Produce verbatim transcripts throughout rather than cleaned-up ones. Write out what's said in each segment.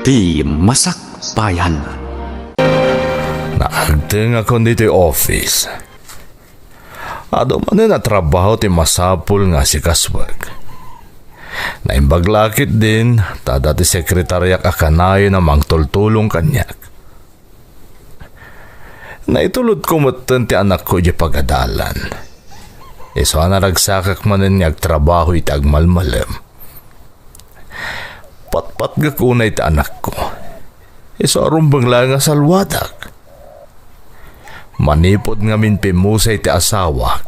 Ti Masakbayan. Naagtengakon ditoy office. Adu manen a trabaho ti masapul nga sikaswek. Naimbag la ketdin ta adda ti sekretariak a kanayon a mangtultulong kaniak. Naitulodko metten ti anakko idiay pagadalan. Isu a naragsakak manen nga agtrabaho iti agmalmalem. Patpatgek unay ti anakko. Isu a rumbeng laeng a salwadak. Manipud ngamin pimmusay ti asawak,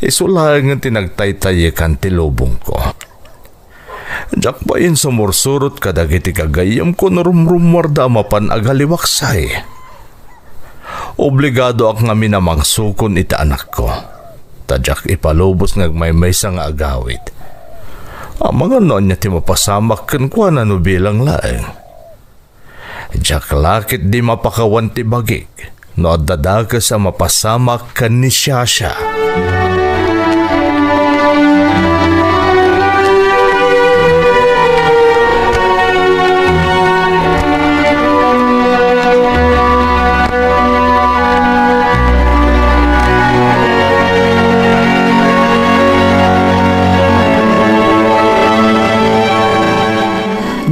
isu laengen ti nagtaytayekan ti lubongko. Diak pay insumursurot kadagiti gagayyemko no rumrummuarda a mapan agaliwaksay. Obligadoak ngamin a mangsukon iti anakko, ta diak ipalubos nga agmaymaysa nga agawid. Amangan no ania ti mapasamak kenkuana no bilang laeng. Diak la ketdi mapakawan ti bagik no adda dakes a mapasamak ken ni Shasha.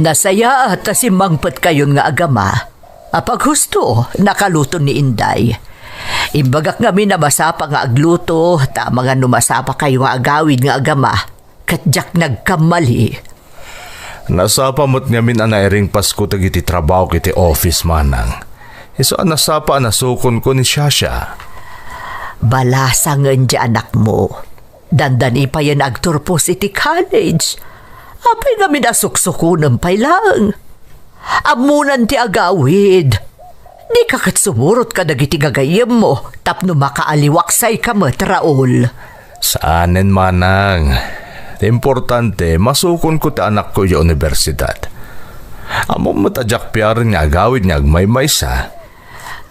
Nasayaat ta simmangpetkayon nga agama. Apaghusto, nakaluto ni Inday. Imbagak ngamin a masapa nga agluto, ta amangan no masapakayo nga agawid nga agama. Ket diak nagkamali. Nasapa met ngamin a nairingpasko dagiti trabahok iti office, manang. Isu a nasapa a nasukonko ni Shasha. Balasangen ti anakmo. Dandani payen agturpos iti college. Apay ngamin a suksukonem pay laeng? Ammonan ti agawid. Dika ket sumurot kadagiti gagayyemmo tapno makaaliwaksayka met, Raul. Saanen, manang. Ti importante, masukonko ti anakko idiay universidad. Ammom met a diak piaren nga agawid nga agmaymaysa.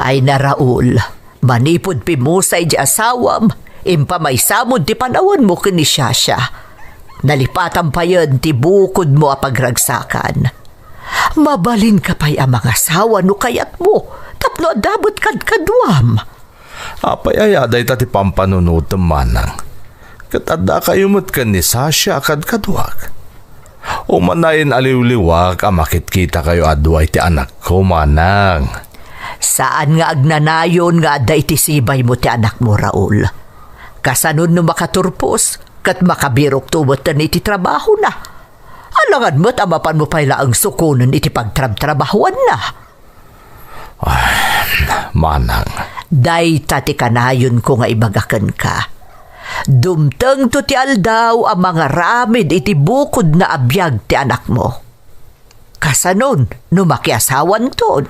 Ay na, Raul, manipud pimmusay ti asawam, impamaysamon ti panawenmo ken ni Shasha. Nalipatan payen ti bukodmo a pagragsakan. Mabalinka pay a mangasawa no kayatmo, tapno adda met kadkaduam. Apay aya dayta ti pampanunotem, manang? Ket addakayo met ken ni Shasha a kadkaduak. Umanayen a liwliwak a makitkitakayo a dua iti anakko, manang. Saan nga agnanayon nga adda iti sibaymo ti anakmo, Raul. Kasanon no makaturpos, ket makabirokto metten iti trabahona. Alangan met a mapanmo pay laeng sukonen iti pagtrabtrabahuanna. Ay, manang. Dayta ti kanayonko nga ibaga kenka. Dumtengto ti aldaw a mangaramid iti bukodna a biag ti anakmo. Kasanon no makiasawanton?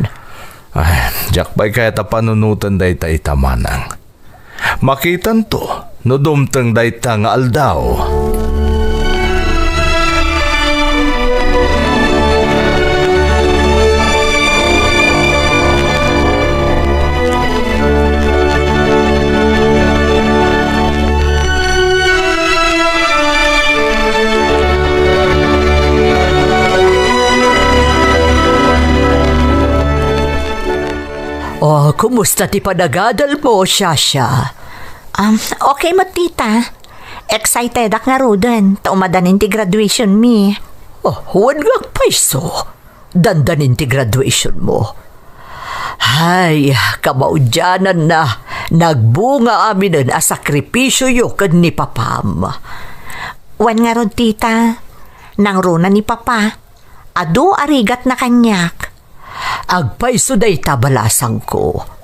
Ay, diak pay kayat a panunoten dayta ita, manang. Makitanto no dumteng dayta nga aldaw. Oh, kumusta ti panagadalmo, Shasha? Um, okay met, tita. Excitedak ngaruden ta umadanin ti graduation mi. Oh, wen nga agpayso. Dandanin ti graduation mo. Hay, kamaudiananna, nagbunga aminen a sakripisioyo ken ni papam. Wen ngarud, tita, nangruna ni papa. Adu a rigatna kaniak. Agpayso dayta, balasangko.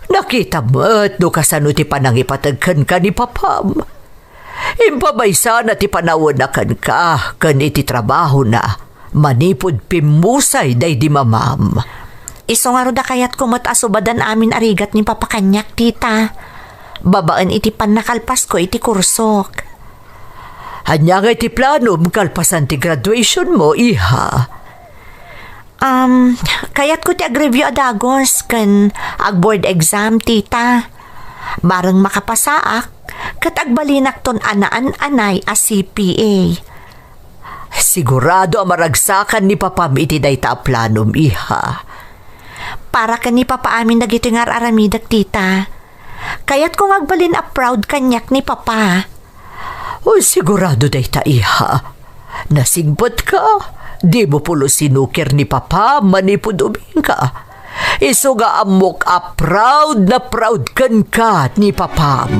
Nakita met no kasano ti panangipateg kenka ni papam. Impamaysana ti panawenna kenka ken iti trabahona manipud pimmusay daydi mamam. Isu ngarud a kayatko met a subadan amin a rigat ni papa kaniak, tita, babaen iti pannakalpasko iti kursok. Ania ngay ti planom kalpasan ti graduation mo, iha? Um, kayatko ti agreview a dagus ken agboard exam, tita. Bareng makapasaak, ket agbalinakton a naan-anay a C P A. Sigurado a maragsakan ni Papam iti dayta a planom, iha. Para ken ni Papa amin dagitoy nga ar-aramidek, tita. Kayatko nga agbalin a proud kaniak ni Papa. Oy, sigurado dayta, iha. Nasigpetka, dimo pulos sinukir ni Papa manipud ubingka. Isu nga ammok a proud na proud kenka ni Papam.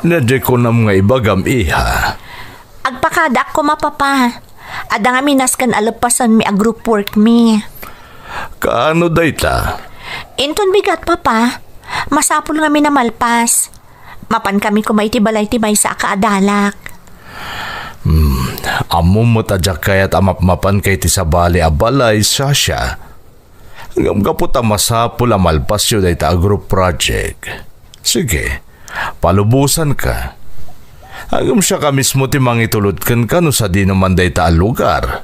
Ania diay kunam nga ibagam, iha? Agpakadaak koma, Papa. Adda nga minasken a leppasenmi a group work mi. Kaano dayta? Inton bigat, Papa. Masapul ngamin a malpas. Mapankami koma iti balay ti maysa a kaadalak. Hmm, ammom met a diak kayat a mapmapanka iti sabali a balay, Shasha. Ngem gapu ta masapul a malpasyo dayta a group project, sige, palubosanka. Ngem siaka mismo ti mangitulod kenka no sadino man dayta a lugar,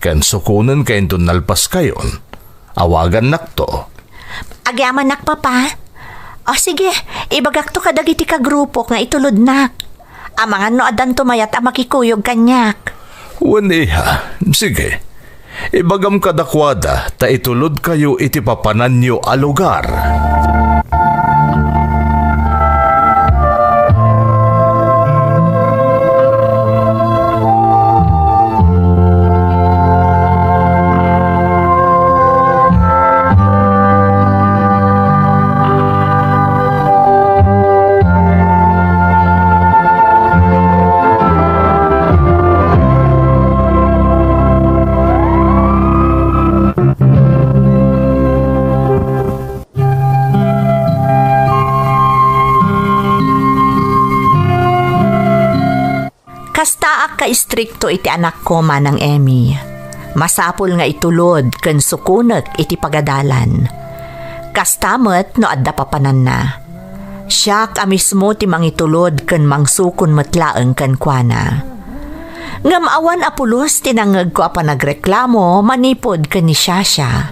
ken sukonenka inton nalpaskayon. Awagannakto. Agyamannak, Papa. O sige, ibagakto kadagiti kagrupok nga itulodnak. Amangan no addanto mayat a makikuyog kaniak. Wen, iha. Sige. Ibagam kadakuada ta itulodkayo iti papananyo a lugar. Kastaak kaistrikto iti anakko, Manang Emmy. Masapul nga itulod ken sukonek iti pagadalan. Kasta met no adda papananna. Siak a mismo ti mangitulod ken mangsukon met laeng kenkuana. Ngem awan a pulos ti nangngegko a panagreklamo manipud ken ni Shasha,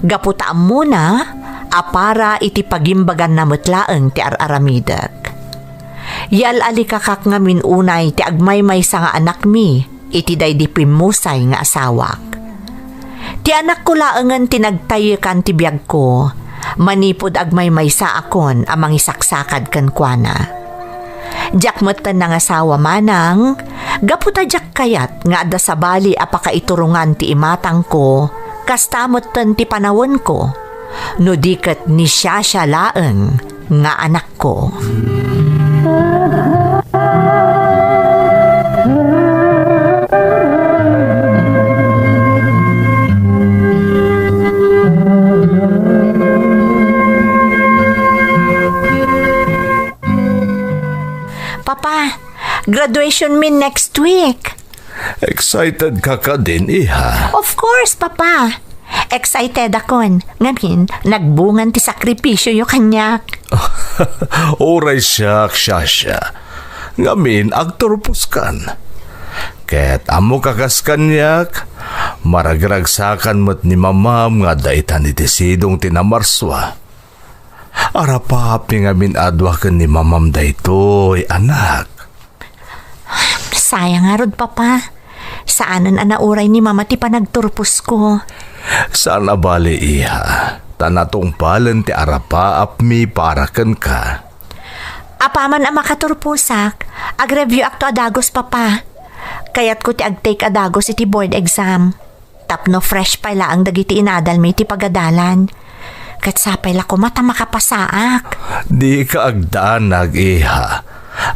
gapu ta ammona a para iti pagimbaganna met laeng ti ar-aramidek. Yal-alikakak ngamin unay ti agmaymaysa nga anakmi iti daydi pimmusay nga asawak. Ti anakko laengen ti nagtaykan ti biagko, manipud agmaymaysaakon a mangisaksakad kenkuana. Diak metten nangasawa manang, gapu ta diak kayat nga adda sabali a pakaiturongan ti imatangko, kasta metten ti panawenko, no di ket ni Shasha laeng nga anakko. Papa, graduation mi next week. Excited ka kadin, iha? Of course, Papa. Excited akon. Ngamin, nagbungan ti sakripisioyo kaniak. Uray siak, Shasha. Ngamin, agturposkan. Ket ammok a kas kaniak, maragragsakan met ni Mamam nga adda itan iti sidong ti Namarsua. Arapaapmi ngamin a dua ken ni Mamam daytoy, anak. Sayang ngarud, Papa. Saanen a nauray ni Mama ti panagturposko. Saan a bali, iha, ta natungpalen ti arapaapmi para kenka. Apaman a makaturposak, agreviewakto a dagus, Papa. Kayatko ti agtake a dagus iti board exam. Tapno fresh pay laeng dagiti inadalmi iti pagadalan. Ket sapay la koma ta makapasaak. Dika agdanag, iha.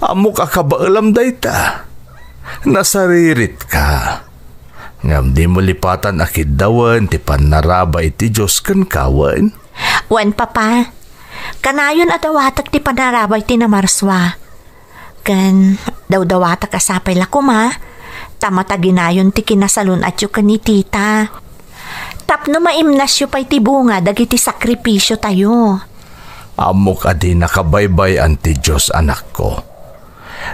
Ammok a kabaelam dayta. Nasariritka. Ngem dimo lipatan a kiddawen ti pannarabay ti Dios kenka wen? Wen, Papa. Kanayon a dawatek ti pannarabay ti Namarsua. Ken dawdawatek a sapay la koma, ta mataginayon ti kinasalun-atyo ken ni Tita. Tapno maimnasyo pay ti bunga dagiti sakripisiotayo. Ammok a dinaka baybay-an ti Dios, anakko.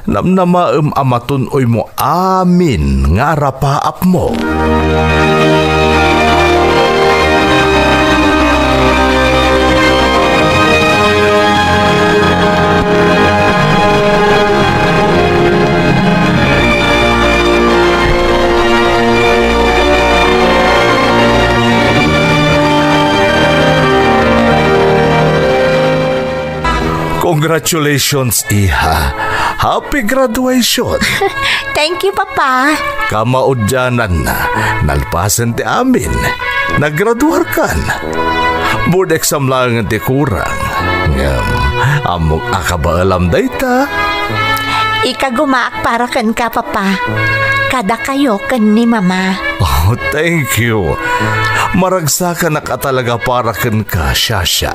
Namnamaem a matun-oymo amin nga arapaapmo. Congratulations, iha. Happy graduation. Thank you, Papa. Kamaudiananna, nalpasen ti amin. Naggraduarkan. Board exam laeng ti kurang. Ngem, ammok a kabaelam dayta. Ikagumaak para kenka, Papa. Kadakayo ken ni Mama. Oh, thank you. Maragsakanak a talaga para kenka, Shasha.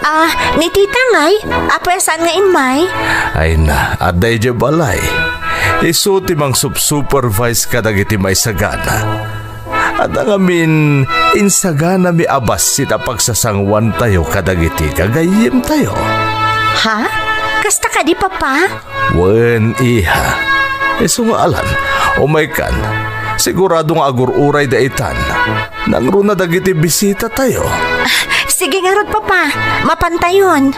Ah, ni Tita ngay, apay a saan nga immay? Ay na, adda idiay balay. Isu ti mangsupsupervise kadagiti maisagana. Adda ngamin, insaganami a bassit a pagsasanguantayo kadagiti gagayyemtayo. Ha? Kasta kadi, Papa? Wen, iha. Isu nga alan, umaykan. Sigurado nga agur-uray daytan. Nangruna dagiti bisitatayo. Sige ngarud, Papa. Mapantayon.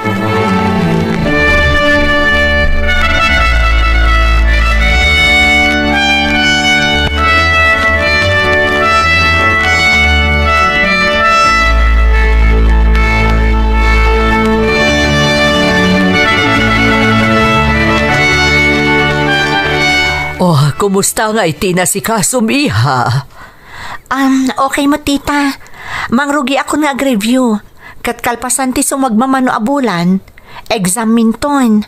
Oh, kumusta ngay ti inasikasom, iha? Um, okay met, tita. Mangrugiakon nga ag-review. Ket kalpasan ti sumagmamano a bulan, exam minton.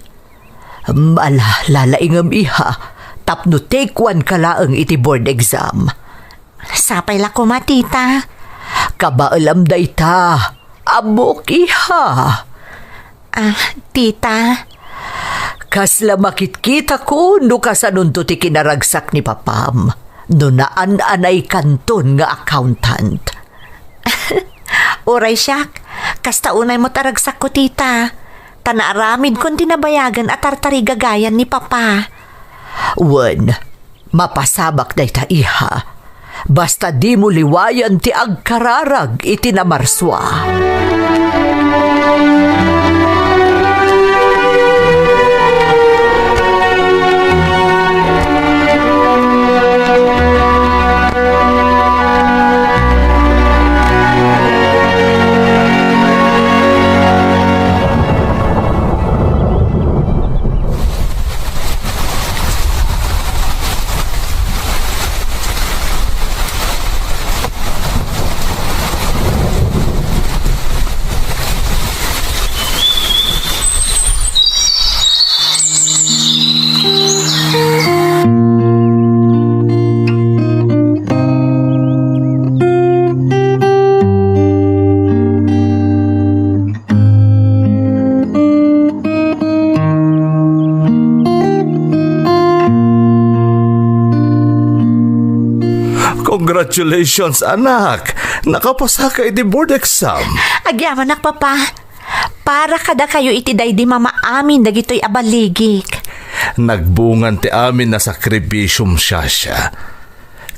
Ala, lalaingem, iha. Tapno take one ka laeng iti board exam. Sapay la koma, tita. Kabaelam dayta. Ammok, iha. Ah, tita. Kasla makitkitak no kasanonto ti kinaragsak ni papam no naan-anaykanton nga accountant. Uray siak, kasta unay met a ragsakko, tita. Ta naaramidkon ti nabayagen a tartarigagayan ni papa. Wen, mapasabak dayta, iha. Basta dimo liwayan ti agkararag iti namarsua. Congratulations, anak! Nakapasaka iti board exam. Agyamanak, Papa. Para kadakayo iti daydi mamaamin dagitoy a balligik. Nagbungan ti amin a sakripisiom, Shasha.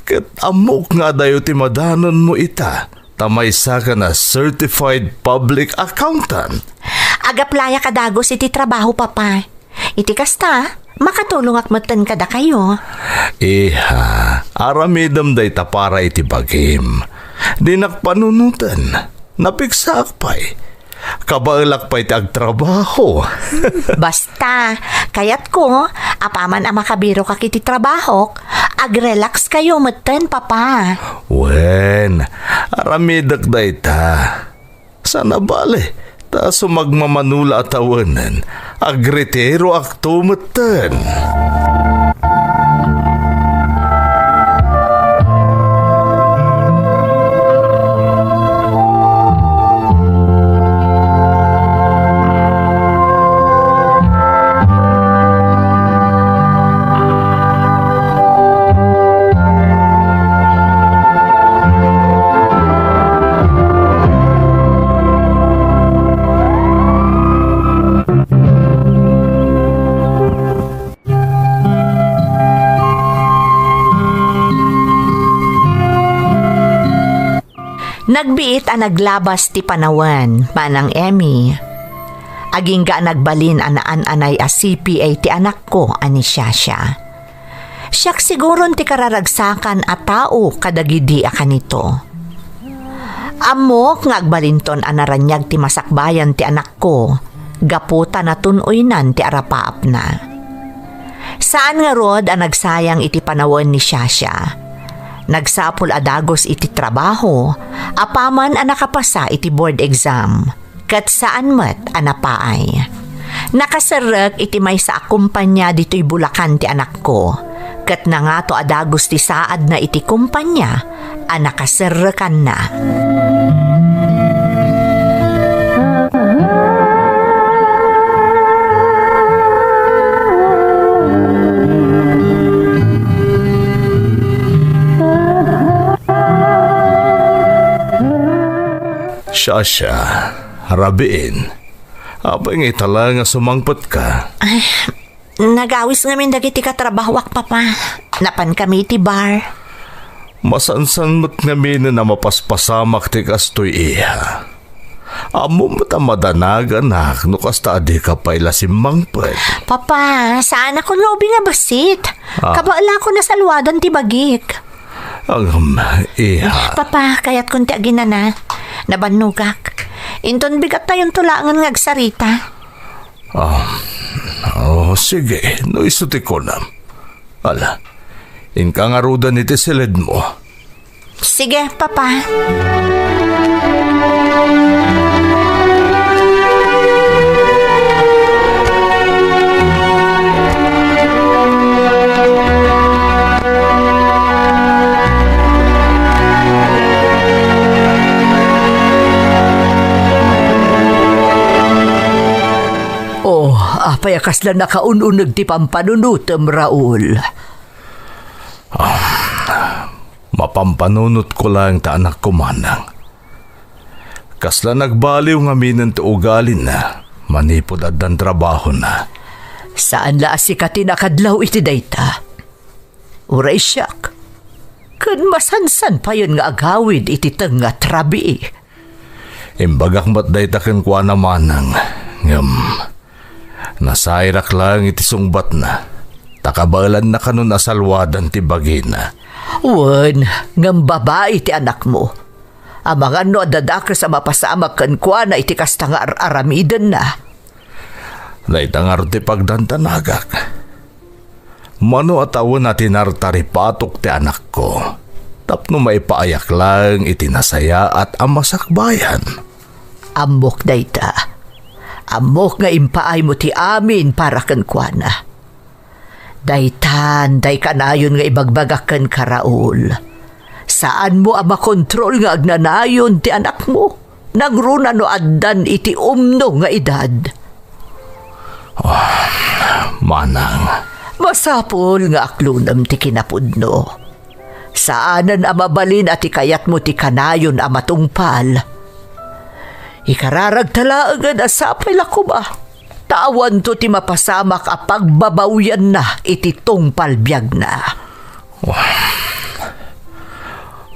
Ket ammok nga adayo ti madanonmo ita. Ta maysakan a certified public accountant. Ag-applyak a dagus iti trabaho, Papa. Iti kasta, makatulongak metten kadakayo. Iha, aramidem dayta para iti bagim. Dinak panunoten. Napigsaak pay. Kabaelak pay ti agtrabaho. Basta, kayatko, apaman a makabirokak iti trabahok, agrelax kayo metten, Papa. Wen, aramidek dayta. Saan a bale, ta sumagmamano la a tawenen, agretiroakto metten. Nagbiit a naglabas ti panawen, Manang Emmy. Agingga a nagbalin a naan-anay a C P A ti anakko a ni Shasha. Siak siguron ti kararagsakan a tao kadagidi a kanito. Ammok nga agbalinton a naraniag ti masakbayan ti anakko gapu ta natun-oynan ti arapaapna. Saan ngarud a nagsayang iti panawen ni Shasha. Nagsapul a dagus iti trabaho, apaman a nakapasa iti board exam, ket saan met a napaay. Nakaserrek iti maysa a kumpanya ditoy Bulacan ti anakko, ket nangato a dagus ti saadna iti kumpanya a nakaserrekanna. Shasha, rabiin. Apay nga ita la nga sumangpetka? Ay, nagawis ngamin dagiti katrabahoak, Papa. Napan kami iti bar. Masansan met ngamin a mapaspasamak ti kastoy, iha. Ammom met a madanaganak no kasta a dika pay la simmangpet. Papa, saan a kun nga ubi nga bassit. Ah. Kabaelakon a salwadan ti bagik. Ngem, iha. Papa, kayatkon ti aginana. Nabannogak. Inton bigattayonto laengen nga agsarita. Ah, oh, sige, no isu ti kunam. Ala, inka ngaruden iti siledmo. Sige, Papa. Oh, apay a kasla nakaun-uneg ti pampanunotem, Raul? Ah, mapampanunotko laeng ta anakko, Manang. Kasla nagbaliw ngaminen ti ugalina manipud addan trabahona. Saan la a sika ti nakadlaw iti dayta. Uray siak, ken masansan payen nga agawid iti tengnga ti rabii. Imbagak met dayta kenkuana, Manang, ngem nasairak laeng iti sungbatna, ta kabaelanna kanon a salwadan ti bagina. Wen, ngem babai ti anakmo. Amangan no adda dakes a mapasamak kenkuana iti kasta nga ar-aramidenna. Dayta ngarud ti pagdandanagak. Mano a tawen a tinartaripatok ti anakko tapno maipaayak laeng iti nasayaat a masakbayan. Ammok dayta. Ammok nga impaaymo ti amin para kenkuana. Daytan, dayta kanayon nga ibagbagak kenka, Raul. Saanmo a makontrol nga agnanayon ti anakmo. Nangruna no addan iti umno nga edad. Ah, Manang. Masapul nga aklonem ti kinapudno. Saanen a mabalin a ti kayatmo ti kanayon a matungpal. Ikararagta laengen a sapay la koma ta awanto ti mapasamak a pagbabawianna iti tungpal biagna.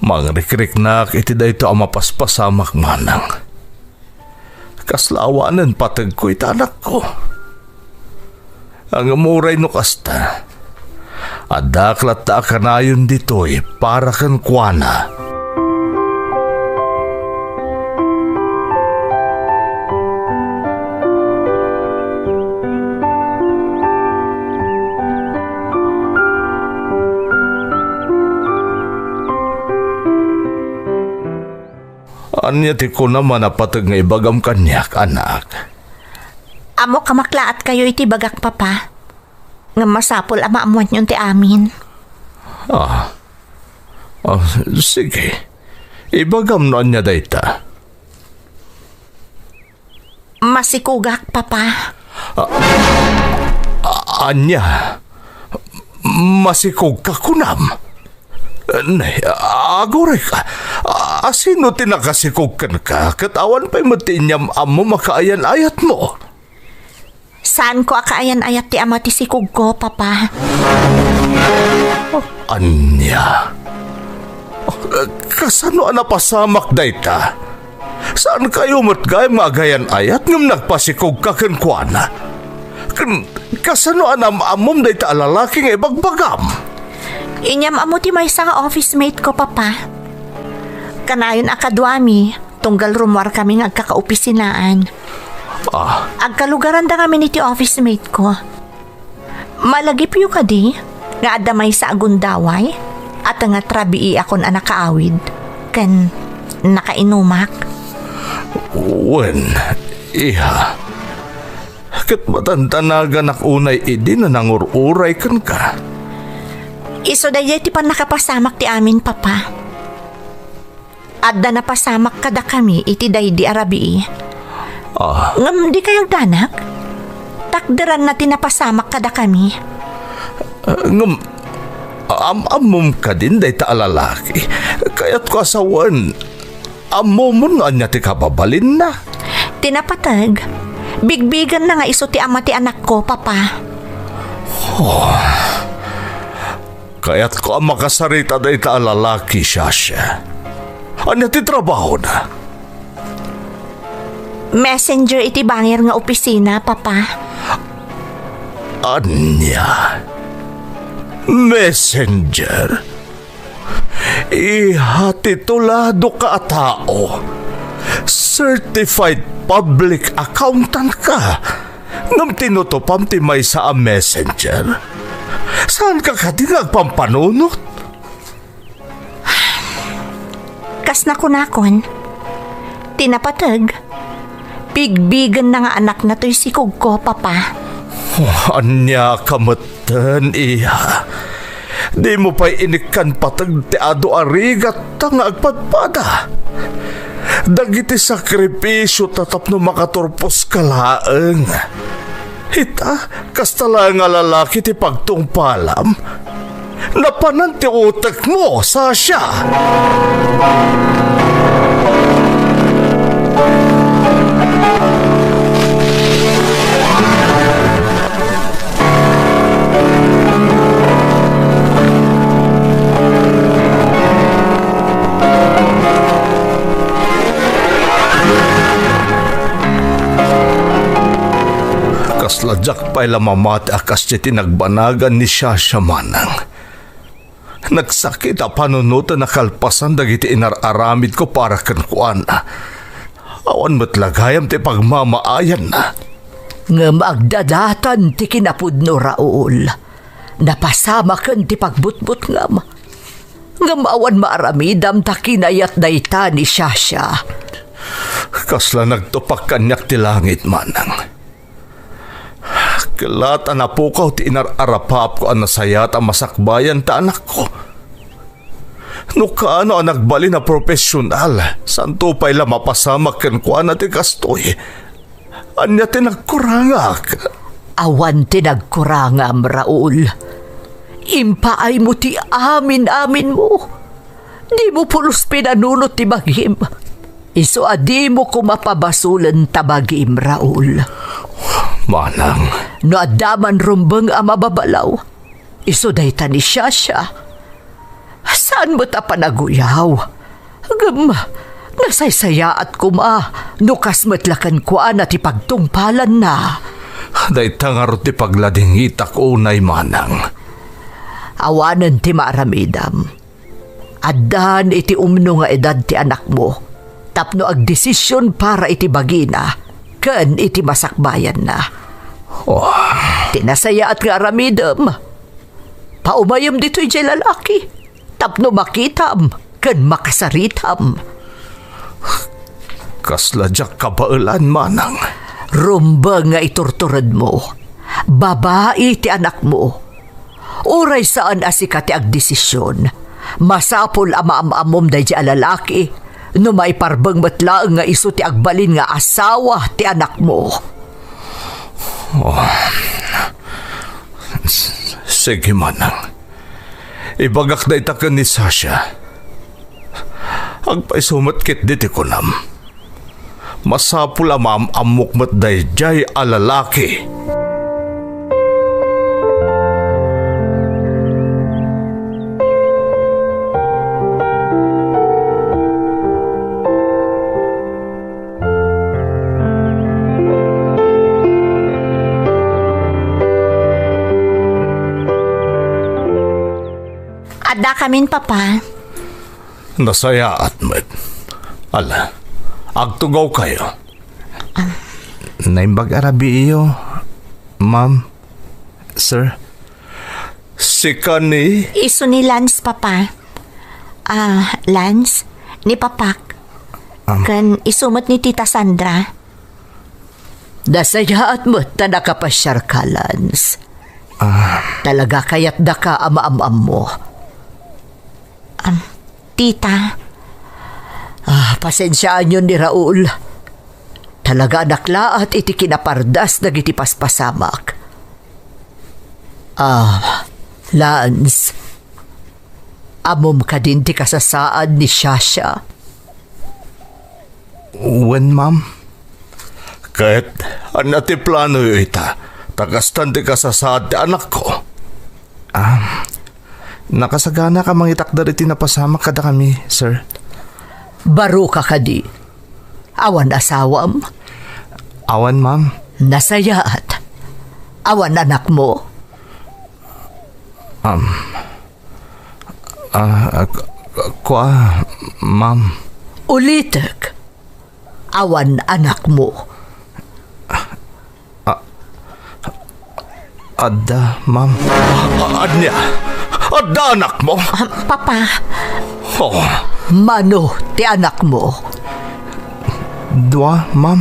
Mangrikriknak iti daytoy a mapaspasamak, Manang. Kasla awanen pategko iti anakko. Ngem uray no kasta, addaak latta a kanayon ditoy para kenkuana. Ania ti kunam a napateg nga ibagam kaniak, anak? Ammok a maklaatkayo iti ibagak, Papa. Ngem masapul a maammoanyon ti amin. Ah. Ah, sige. Ibagam no ania dayta. Masikogak, Papa. Ah, ah, ania? Masikogka, kunam? Nay, aguray ka. A-, asino ti nakasikog kenka? Ket awan pay met ti inyam-ammom a kaayan-ayatmo? Saanko a kaayan-ayat ti ama ti sikogko, Papa. Ania? Eh, kasano a napasamak dayta? Saankayo met gayam nga agayan-ayat ngem nagpasikogka kenkuana? Ken, kasano a nam-ammom dayta a lalaki nga ibagbagam? Inyam-ammo ti maysa nga office mate ko, Papa. Kanayon a kaduami, tunggal rummuarkami nga agkakaopisinaan. Ah. Agkalugaranda ngamin iti office mate ko. Malagipyo kadi nga adda maysa a gundaway a tengnga ti rabiiakon a nakaawid ken nakainumak? Wen, iha. Ket madandanaganak unay idi a nangur-uray kenka. Isu daydiay ti pannakapasamak ti amin, Papa. Adda napasamak kadakami iti daydi a rabii. Ah. Ngem dikay agdanag? Takderanna ti napasamak kadakami. Ah, ngem, am-ammom kadin dayta a lalaki? Kayatko a sawen, ammomon no ania ti kababalinna? Ti napateg, bigbigenna nga isu ti ama ti anakko, Papa. Oh. Kayatko a makasarita dayta a lalaki, Shasha. Ania ti trabahona? Messenger iti bangir nga opisina, Papa. Ania? Messenger? Iha ti tuladoka a tao. Certified public accountant ka. Ngem tinutupam ti maysa a messenger? Saanka kadi nga agpampanunot? Kas nakunakon, ti napateg, bigbigenna nga anakna toy sikogko, Papa. Oh, ania ka metten, iha? Dimo pay inikkan pateg ti adu a rigatta nga agpadpada. Dagiti sakripisio ta tapno makaturposka laeng. Ita, kasta laeng a lalaki ti pagtungpalam. Napanan ti utekmo, Sasha. Kasla diak pay la mamati a kas iti nagbanagan ni Shasha, manang. Nagsakit a panunoten a kalpasan dagiti inar-aramidko para kenkuana. Awan met la gayam ti pagmamaayanna. Ngem agdadatan ti kinapudno, Raul. Napasamaken ti pagbutbutngam. Ngem awan maaramidam ta kinayat dayta ni Shasha. Kasla nagtupak kaniak ti langit, manang. Kellat a napukaw ti inar-arapaapko a nasayaat a masakbayan ta anakko. No kaano a nagbalin a profesional, saanto pay la mapasamak kenkuana ti kastoy. Ania ti nagkurangak? Awan ti nagkurangam, Raul. Impaaymo ti amin-aminmo. Dimo pulos pinanunot ti bagim. Isu a dimo koma pabasolen ta bagim, Raul. Manang. No adda man rumbeng a mababalaw, isu dayta ni Shasha. Saan met a panaguyaw. Ngem, nasaysayaat koma no kas met la kenkuana ti pagtungpalanna. Dayta ngarud ti pagladingitak unay, manang. Awanen ti maaramidam. Addan iti umno nga edad ti anakmo tapno agdesisyon para iti bagina ken iti masakbayanna. Oh. Ti nasayaat nga aramidem, paumayem ditoy diay lalaki tapno makitam ken makasaritam. Kasla diak kabaelan, manang. Rumbeng nga iturturedmo. Babai ti anakmo. Uray saan a sika ti agdesisyon, masapul a maam-ammom daydi a lalaki no maiparbeng met laeng nga isu ti agbalin nga asawa ti anakmo. Oh. S-, sige, manang. Ibagak dayta ken ni Sasha. Agpayso met ketdi ti kunam. Masapul a maam-ammok met daydiay a lalaki. Dakamin, Papa. Nasayaat met. Ala, agtugawkayo. Naimbag a rabiiyo, ma'am, sir. Sika ni? Isu ni Lance, Papa. Ah, Lance, ni Papak. Am. Ken isu met ni Tita Sandra. Nasayaat met ta nakapasiarka, Lance. Ah. Talaga kayatdaka a maam-ammo. Am, Tita. Ah, pasensiaanyon ni Raul. Talaga a naklaat iti kinapardas dagiti paspasamak. Ah, Lance, ammom kadin ti kasasaad ni Shasha? Wen, ma'am. Ket ania ti planoyo ita? Ta kastan ti kasasaad ti anakko. Ah, nakasagana ka mangitakder iti napasamak kadakami, sir. Baro ka kadi? Awan asawam? Awan, ma'am. Nasayaat. Awan anakmo? Um, ah, ah, k-, kua, ma'am. Ulitek. Awan anakmo. Ah, adda, ma'am. A-, ania? Adda anakmo? Ah, Papa. Oh. Mano ti anakmo? Dua, ma'am.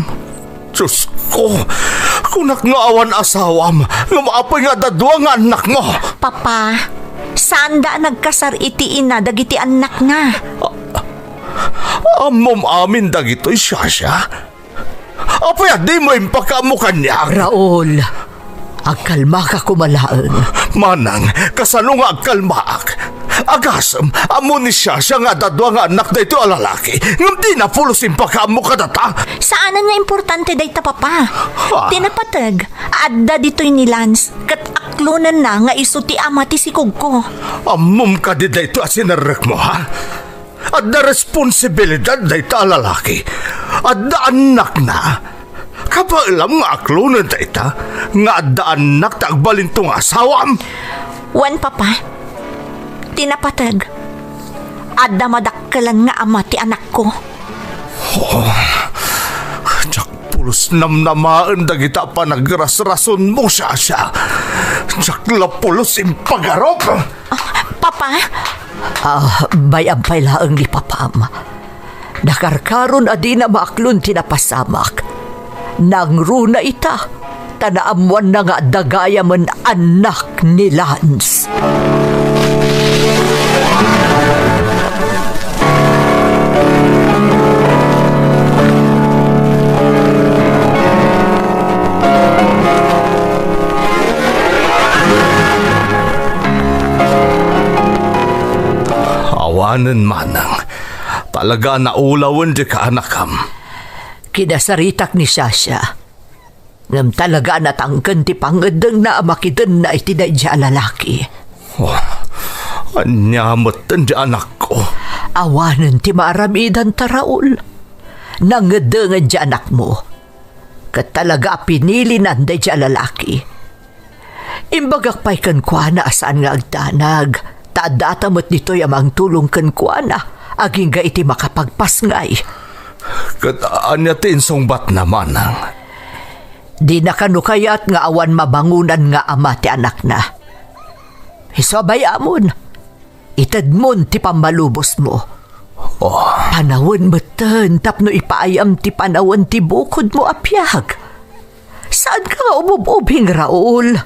Diosko, kunak nga awan asawam, ngem apay nga adda dua nga annakmo? Papa, saanda a nagkasar iti ina dagiti annakna. A-, ammom amin dagitoy, Shasha? Apay a dimo impakaammo kaniak? Raul, agkalmaka koma laeng. Manang, kasano nga agkalmaak? Agasem, ammo ni Shasha nga adda dua nga annak daytoy a lalaki, ngem dina pulos impakaammo kadata. Saanen nga importante dayta, Papa. Ah. Ti napateg, adda ditoy ni Lance, ket aklonenna nga isu ti ama ti sikogko. Ammom kadi daytoy a sinerrekmo, ha? Adda responsibilidad dayta a lalaki. Adda annakna. Kabaelam nga aklonen dayta nga adda annak ti agbalinto nga asawam. Wen, Papa, ti napateg, adda madakkelan nga ama ti anakko. Oh, diak pulos namnamaen dagita a panagrasrasonmo, Shasha. Diak la pulos impagarup. Ah, Papa? Ah, bay-am pay laeng ni Papam. Nakarkaron a dina maaklon ti napasamak. Nangruna ita, ta naammoanna nga adda gayamen annak ni Lance. Awanen, manang. Talaga a naulawen ti kaanakam. Kinasaritak ni Shasha. Ngem talaga a natangken ti pangngeddengna a makidenna iti daydiay a lalaki. Oh, ania metten ti anakko? Awanen ti maaramidanta, Raul. Nangngeddengen ti anakmo. Ket talaga a pinilinan daydiay a lalaki. Imbagak pay kenkuana a saan nga agdanag, ta addata met ditoy a mangtulong kenkuana, agingga iti makapagpasngay. Ket ania ti insungbatna, manang? Dina kano kayat nga awan mabangonan nga ama ti anakna. Isu a bay-amon, itedmon ti pammalubosmo. Oh. Panawen metten tapno ipaayam ti panawen ti bukodmo a biag. Saanka nga ubub-ubing, Raul.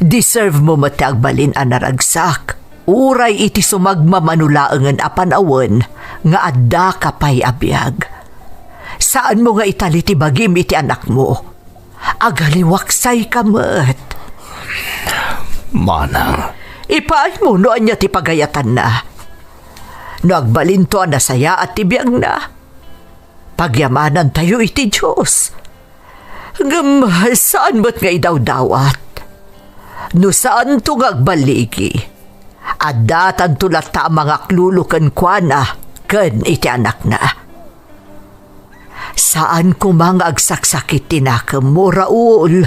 Deserve mo met ti agbalin a naragsak, uray iti sumagmamano laengen a panawen nga addaka pay a biag. Saanmo nga itali ti bagim iti anakmo. Agaliwaksayka met. Manang. Ipaaymo no ania ti pagayatanna. No agbalinto a nasayaat ti biagna, pagyamanantayo iti Dios. Ngem saan met nga idawdawat. No saanto nga agballigi, addatanto latta a mangaklulo kenkuana ken iti anakna. Saan koma nga agsaksakit ti nakemmo, Raul,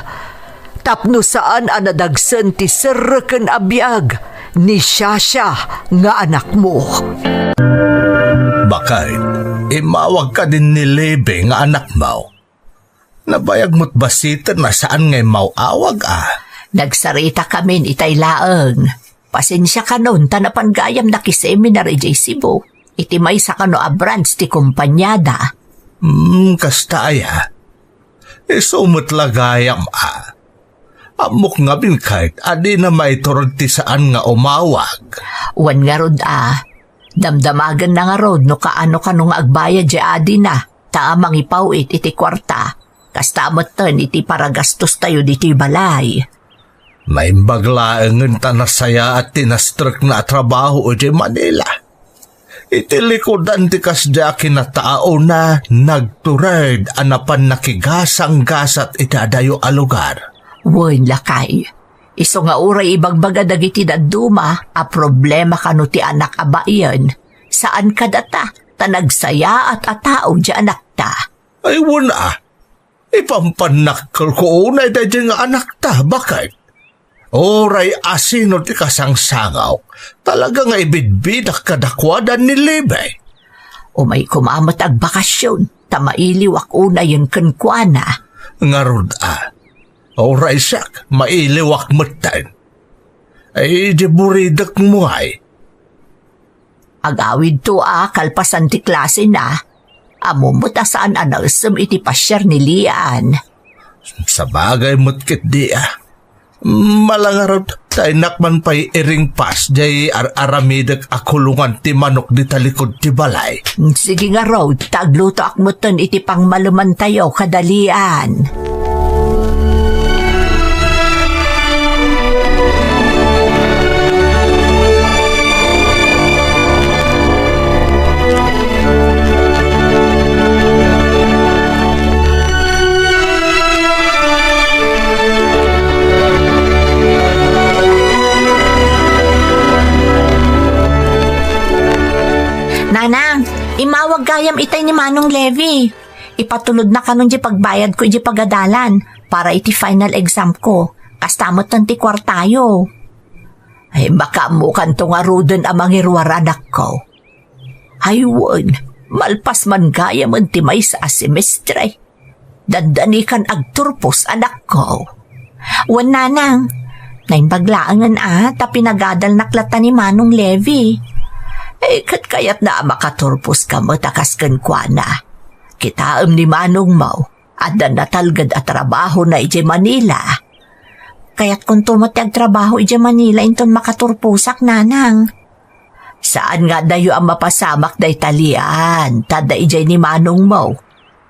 tapno saan a nadagsen ti serreken a biag ni Shasha nga anakmo. Bakay, imawag ka din ni Levi nga anakmo. Nabayag mo't basiten a saan nga immaw-awag a. Nagsarita kamin itay laeng. Pasensia kanon ta napan gayam nakiseminar idiay Cebu. Iti maysa kano a branch ti kompaniada. Hmm, kasta aya. Isu met la gayam a. Ammok ngamin ket a dina maiturod ti saan nga umawag. Wen ngarud a, damdamagenna ngarud no kaano kano nga agbayad diay adina, ta mangipaw-it iti kuarta, kasta metten iti paragastostayo ditoy balay. Naimbag laengen ta nasayaat ti nastrekna a trabaho idiay Manila. Iti likudan ti kasdi a kinataona, nagtured a napan nakigasanggasat iti adayo a lugar. Wen, lakay. Isu nga uray ibagbaga dagiti dadduma a problema kano ti anak a baien, saan kadata, ta nagsayaat a tao diay anakta. Ay, wen a. Ipampannak kelko unay daydiay nga anakta, baket. Uray asino ti kasangsangaw, talaga nga ibidbidak kadakuada ni Levi. Umay koma met agbakasyon, ta mailiwak unayen kenkuana. Ngarud a, uray siak, mailiwak metten. Ay, di buridek mo ay. Agawidto a kalpasan ti klasena. Ammom met a saan a naessem iti pasiar ni Lian. Sabagay met ketdi a. Malangarud, ta innak man pay iringpas diay ar-aramidek a kulongan ti manok dita likud ti balay. Sige ngarud, ta aglutoak metten iti pangmalemantayo kada Lian. Nanang, imawag gayam itay ni Manong Levi. Ipatulodna kanon diay pagbayadko idiay pagadalan para iti final exam ko. Kasta metten ti kuartayo. Ay, makaammokanto ngaruden a mangiruar, anakko. Ay, wen, malpas man gayamen ti maysa a semestre. Daddanikan agturpos, anakko. Wen, nanang, naimbag laengen a, ta pinagadalnak latta ni Manong Levi. Eh, ket kayatna a makaturposka met a kas kenkuana. Kitaem ni manongmo, adda natalged a trabahona idiay Manila. Kayatkonto met ti agtrabaho idiay Manila inton makaturposak, nanang. Saan nga adayo a mapasamak dayta, Lian, ta adda idiay ni manongmo.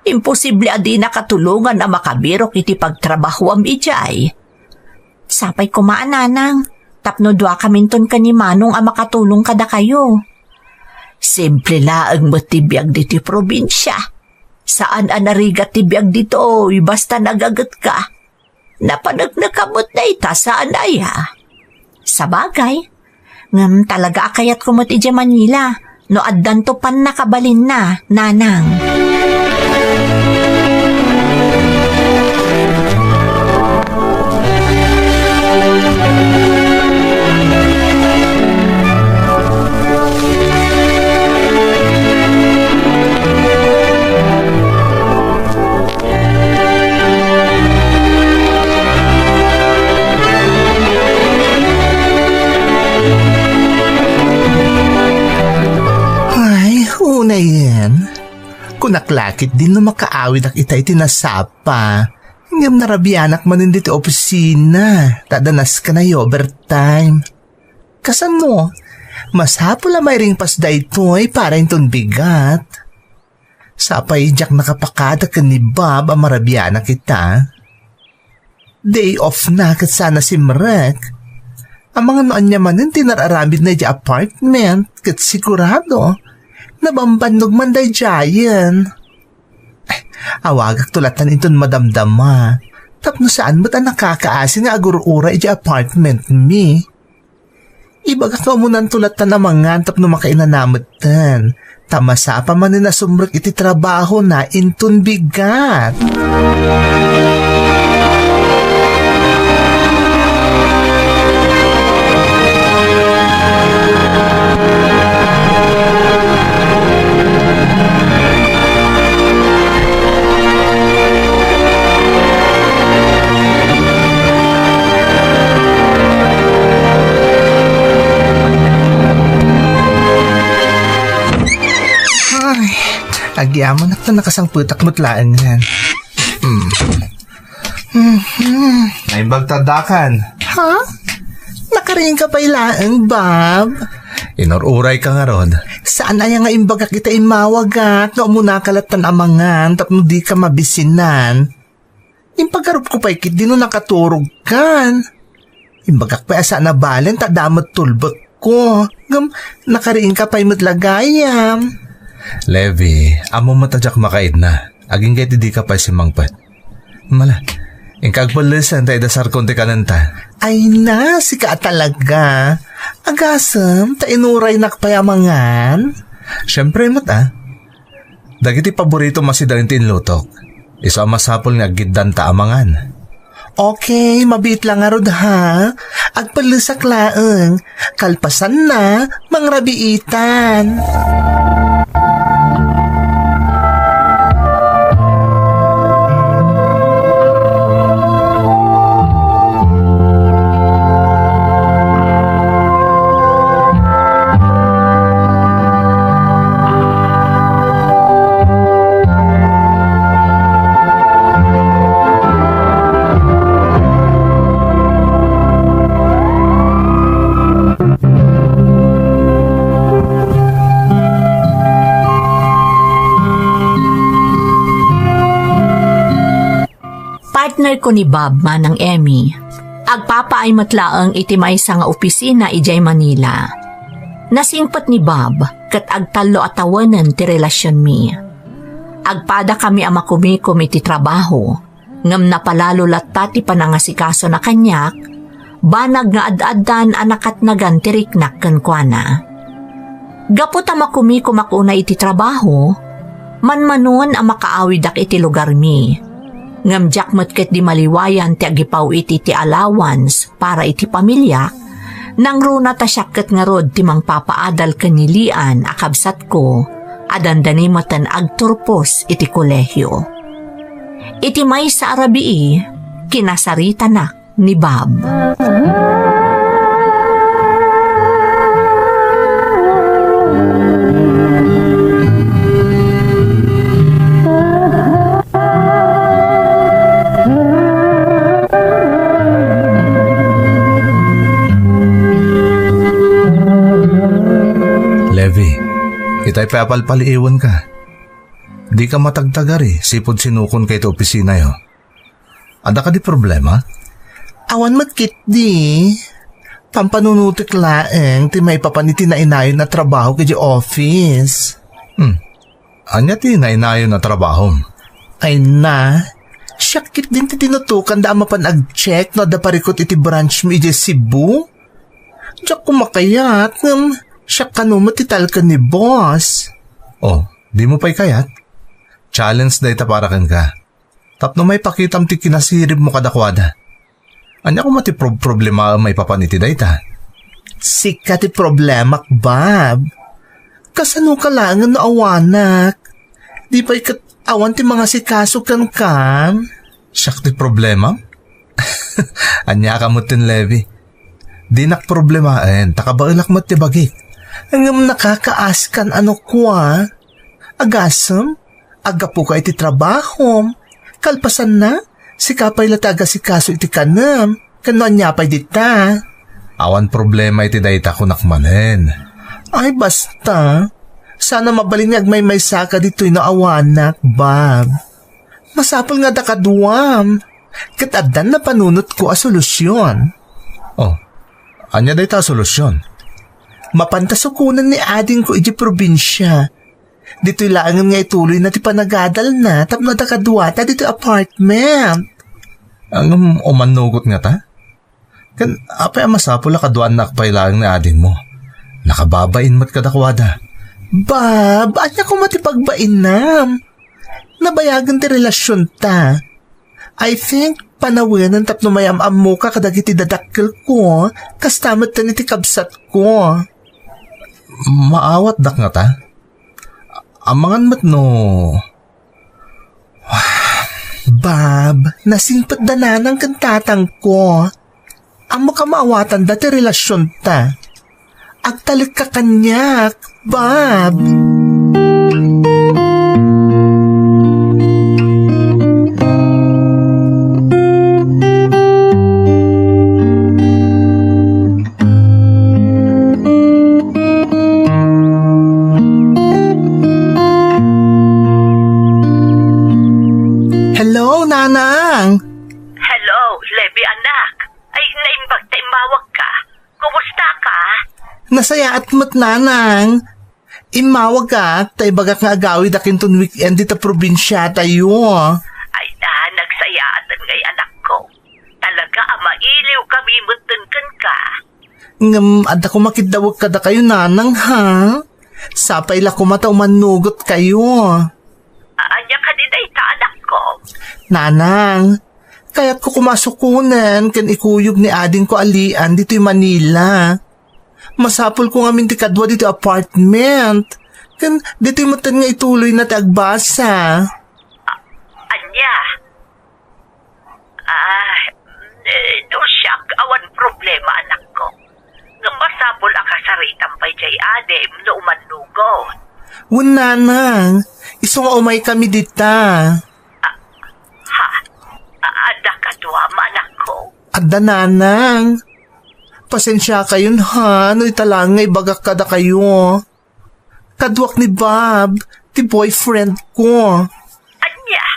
Imposible a dinaka tulongan a makabirok iti pagtrabahoam idiay. Sapay koma a, nanang, tapno duakaminton ken ni manong a makatulong kadakayo. Simple laeng met ti biag ditoy probinsia. Saan a narigat ti biag ditoy, basta nagagetka. Napanekneka met dayta, saan aya? Sabagay, ngem talaga a kayatko met idiay Manila no addanto pannakabalinna, nanang. Ay, unayen. Kunak la ketdin no makaawidak ita iti nasapa. Ngem narabianak manen ditoy opisina, ta adda naskanayo overtime. Kasano? Masapul a mairingpas daytoy para inton bigat. Sapay diak nakapakada ken ni Bob a marabianak ita. Day off na ket saan a simrek. Amangan no ania manen ti nararamidna idiay apartment ket sigurado nabambannog man daydiayen. Eh, awagakto latta inton madamdama tapno saan met a nakakaasi nga agur-uray idiay apartment mi. Ibagak nga umunanto latta a mangan tapno makainana metten. Ta masapa manen a sumrek iti trabahona inton bigat. Agyamanak ta nakasangpetak met laengen. Hmm. Mhm. Naimbag ta addakan. Ha? Nakariingka pay laeng, Bob? Inur-urayka ngarud. Saan aya nga imbagak ita immawagak nga umunaka lattan a mangan tapno dika mabisinan? Impagarupko pay ketdi no nakaturogkan. Imbagak pay a saan a balen ta adda met tulbekko. Ngem nakariingka pay met la gayam. Levi, ammom met a diak makaidna. Agingga iti dika pay simmangpet. Mala, inka agpellesen ta idasarkon ti kanenta. Ay na, sika a talaga. Agasem ta inuraynak pay a mangan? Siempre met, a. Dagiti paboritom a sidaen ti inlutok. Isu a masapul nga aggiddanta a mangan. Okay, mabiit la ngarud, ha. Agpellesak laeng. Kalpasanna, mangrabiitan. Partner ko ni Bob, Manang Emmy. Agpapaay met laeng iti maysa nga opisina idiay Manila. Nasingpet ni Bob ket agtallo a tawenen ti relasionmi. Agpadakami a makumikom iti trabaho, ngem napalalo latta ti panangasigasona kaniak, banag nga ad-addan a nakatnagan ti riknak kenkuana. Gapu ta makumikomak unay iti trabaho, manmanon a makaawidak iti lugarmi. Ngem diak met ketdi maliwayan ti agipaw iti, ti allowance para iti pamiliak, nangruna ta siak ket ngarud ti mangpapaadal ken ni Lian a kabsatko a dandani metten agturpos iti kolehio. Iti maysa a rabii, kinasaritanak ni Bob. Levi, itay pay a palpaliiwenka. Dika matagtagari, sipud sinukonka iti opisinayo. Adda kadi problema? Awan met ketdi. Pampanunotek laeng ti maipapan iti nainayon a trabaho idiay office. Hmm. Ania ti nainayon a trabahom? Ay na, siak ketdin ti tinutokanda a mapan ag-check no adda parikut iti branch mi idiay Cebu. Diak makayat, ngem siak kano met ti talken ni boss. Oh, dimo pay kayat? Challenge dayta para kenka. Tapno maipakitam ti kinasiribmo kadakuada. Ania koma ti prob-, problemaem maipapan iti dayta? Sika ti problemak, Bob. Kasanoka laengen no awanak? Di pay ket awan ti mangasikaso kenka? Siak ti problema? Ania ka met ten, Levi? Dinak problemaen, ta kabaelak met ti bagik. Ngem nakakaaskan a no kua? Agasem, aggapuka iti trabahom. Kalpasanna, sika pay la ti agasikaso iti kanem, ken no ania pay dita. Awan problema iti dayta, kunak manen. Ay, basta. Saan a mabalin nga agmaymaysaka ditoy no awanak, Bob. Masapul nga adda kaduam. Ket addan napanunotko a solusyon. Oh, ania dayta a solusyon? Mapanta sukonen ni adingko idiay probinsia. Ditoy laengen nga ituloyna ti panagadalna tapno adda kaduata ditoy apartment. Ngem umannugot ngata? Ken apay a masapul a kaduaannak pay laeng ni adingmo? Nakababain met kadakuada. Bob, ania koma ti pagbainam? Nabayagen ti relasionta. I think, panawenen tapno mayam-ammoka kadagiti dadakkelko, kasta metten iti kabsatko. Maawatdak ngata? Amangan met no... Bob, nasingpetda nanang ken tatangko. Ammok a maawatanda ti relasionta. Agtalekka kaniak, Bob. Anak, ay naimbag ta immawagka. Kumusta ka? Nasayaat met, nanang. Immawagak ta ibagak nga agawidak inton weekend dita probinsiatayo. Ay na, nagsayaatan ngay, anakko. Talaga a mailiw kami metten kenka. Ngem adda koma kiddawek kadakayo, nanang, ha? Sapay la koma ta umannugotkayo. Ania kadi dayta, anakko? Nanang, kayatko koma sukonen ken ikuyog ni adingko a Lian ditoy Manila. Masapulko ngamin ti kadua ditoy apartment. Ken ditoy metten nga ituloyna ti agbasa. A-, ania? Ah, eh, no siak, awan problema, anakko. Ngem masapul a kasaritam pay diay adim no umannugot. Wen, nanang, isu nga umaykami dita. Ah, ha? Ah, adda kaduam, anakko? Adda, nanang. Pasensiakayon, ha, no ita laeng nga ibagak kadakayo. Kaduak ni Bob, ti boyfriend ko. Ania?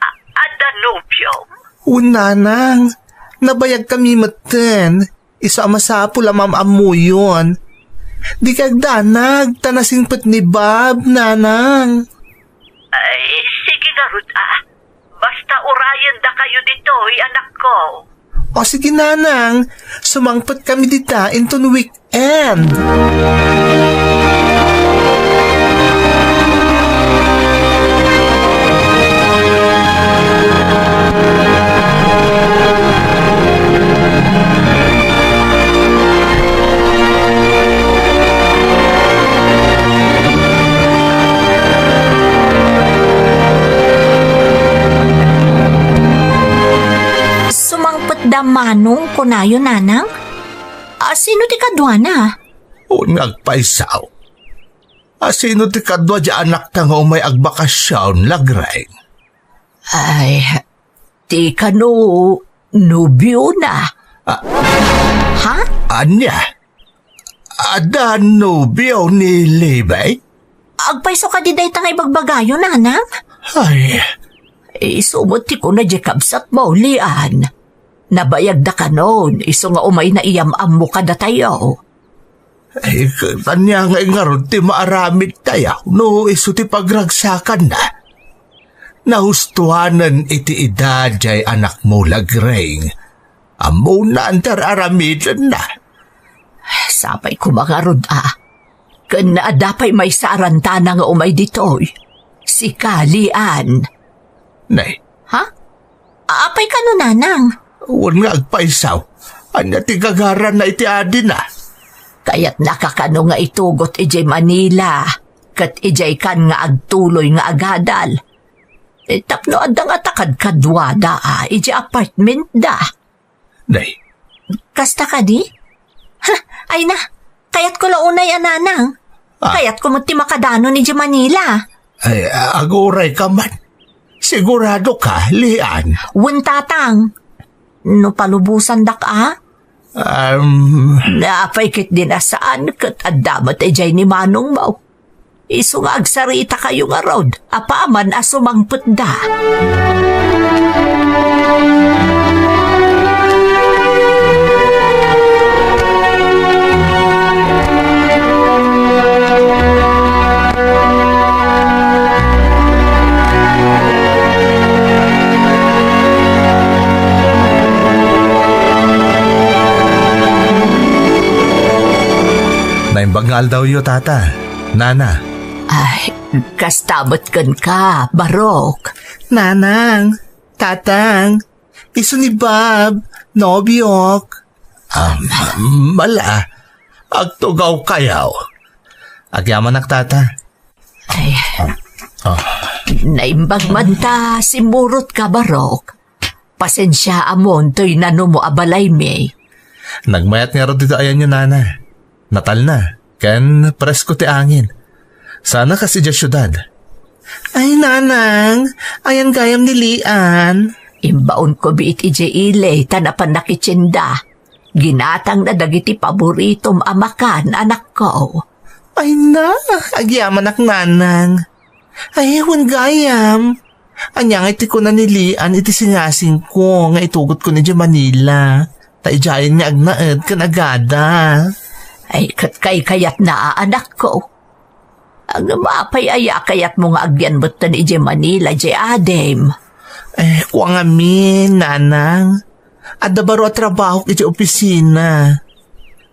A-, adda nobiom? Wen, nanang. Nabayagkami metten. Isu a masapul a maam-ammoyon. Dika agdanag, ta nasingpet ni Bob, nanang. Ay, sige ngarud, ah. Basta urayen dakayo ditoy, anakko. O sige, nanang, sumangpet kami dita inton weekend. Sumangpet da Manong, kunayo, nanang? A, sino ti kaduana? Wen nga agpaysaw. A, sino ti kadua diay anakta nga umay agbakasyon, Lagreng? Ay, ti kano nobiona. Ah. Ha? Ania? Adda nobio ni Libay? Agpayso kadi dayta nga ibagbagayo, nanang? Ay. Isu met ti kuna diay kabsatmo, Lian. Nabayagda kanon, isu nga umayna iyam-ammo kadatayo. Ay, ket ania ngay ngarud ti maaramidtayo no isu ti pagragsakanna? Nahustoanen iti edad diay anakmo, Lagreng. Ammona ti ar-aramidenna. Sapay koma ngarud a. Ken adda pay maysa a rantana nga umay ditoy. Sika, Lian. Nay. Ha? Apay kano, nanang? Wen nga agpaysaw. Ania ti gagaranna iti adina? Kayatnaka kano nga itugot idiay Manila, ket idiay kan nga agtuloy nga agadal. Eh, tapno adda nga ta kadkaduada, ah, idiay apartment da. Nay. Kasta kadi? Ha, ay na, kayatko la unay a nanang. Ah. Kayatko met ti makadanon idiay Manila. Ay, a-, aguray ka man. Sigurado ka, Lian? Wen, tatang. No palubosandak a? Um. Apay ketdin a saan ket adda met idiay ni manongmo. Isu nga agsaritakayo ngarud, apaman a sumangpetda. Naimbag nga aldawyo, Tata. Nana. Ay, kasta met kenka, Barok. Nanang, Tatang, isu ni Bob, nobiok. Ah, ma-, mala, agtugaw kayo. Agyamanak, Tata. Ay, ah, ah. Naimbag man ta, simmurotka, Barok. Pasensiaamon toy nanumo a balaymi. Nagmayat ngarud ditoy ayanyo, Nana. Natalna, ken presko ti angin. Sana kas idiay siudad. Ay, Nanang, ayan gayam ni Lian. Imbaonko biit idiay ili ta napan nakitienda. Ginatangna dagiti paboritom a makan, anakko. Ay na, agyamanak, Nanang. Ay, wen gayam. Ania ngay ti kuna ni Lian iti singasingko nga itugotko idiay Manila? Ta idiayen nga agnaed ken agada. Ay, ket kaykayatna a anakko. Ngem apay aya a kayatmo nga agyan metten idiay Manila, idiay adim? Eh, kua ngamin, nanang. Adda baro a trabahok idiay opisina.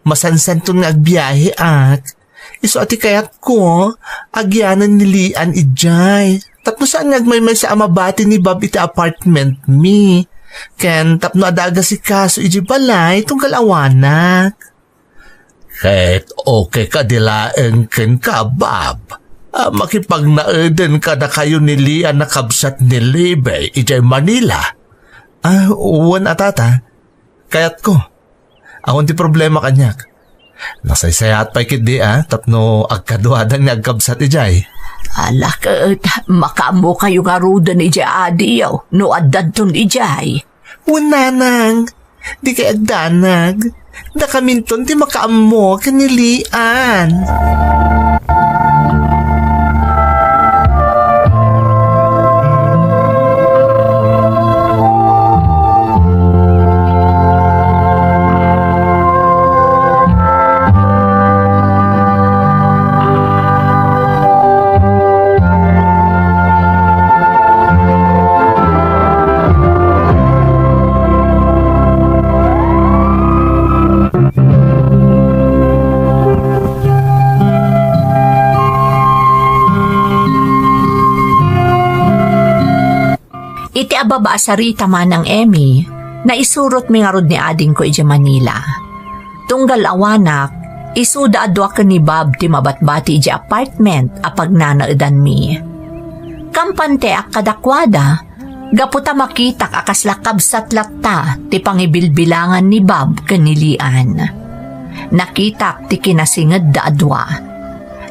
Masansanton nga agbiaheak. Isu a ti kayatko, agyanen ni Lian idiay. Tapno saan nga agmaymaysa a mabati ni Bob iti apartment mi. Ken tapno adda agasikaso idiay balay, tunggal awanak. Ket okay kadi laeng kenka, Bob, a makipagnaeden kadakayo ni Lian a kabsat ni Levi idiay Manila? Ah, wen a, tata. Kayatko. Awan ti problema kaniak. Nasaysayaat pay ketdi a tapno agkaduadan nga agkabsat idiay. Ala ket, makaammokayo ngaruden idiay adiyo no addanton idiay. Wen, nanang, dikay agdanag. Dakaminton ti makaammo ken ni Lian. Iti ababa a sarita, Manang Emmy, naisurotmi ngarud ni adingko idiay Manila. Tunggal awanak, isuda a dua ken ni Bob ti mabatbati idiay apartment a pagnanaedanmi. Kampanteak kadakuada, gapu ta makitak a kasla kabsat latta ti pangibilbilangan ni Bob ken ni Lian. Nakitak ti kinasingedda a dua.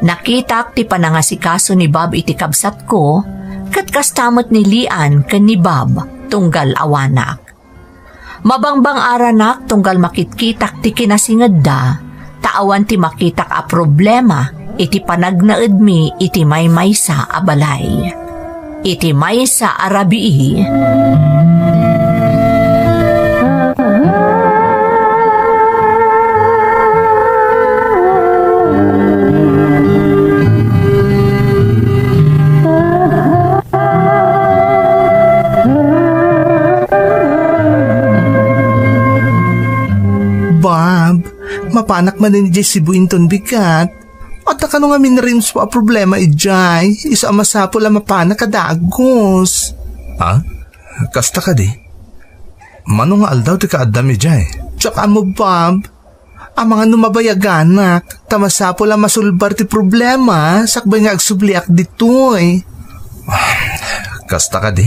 Nakitak ti panangasikaso ni Bob iti kabsatko, ket kasta met ni Lian ken ni Bob tunggal awanak. Mabangbang-aranak tunggal makitkitak ti kinasingedda, ta awan ti makitak a problema iti panagnaedmi iti maymaysa a balay. Iti maysa a rabii. Bob, mapanak manen idiay Cebu inton bigat. Adda kano ngamin rimspo a problema idiay, isu a masapul a mapanak a dagus. Ha? Kasta kadi? Mano nga aldaw ti kaaddam idiay? Diak ammo, Bob. Amangan no mabayaganak, ta masapul a masulbar ti problema sakbay nga agsubliak ditoy. Kasta kadi?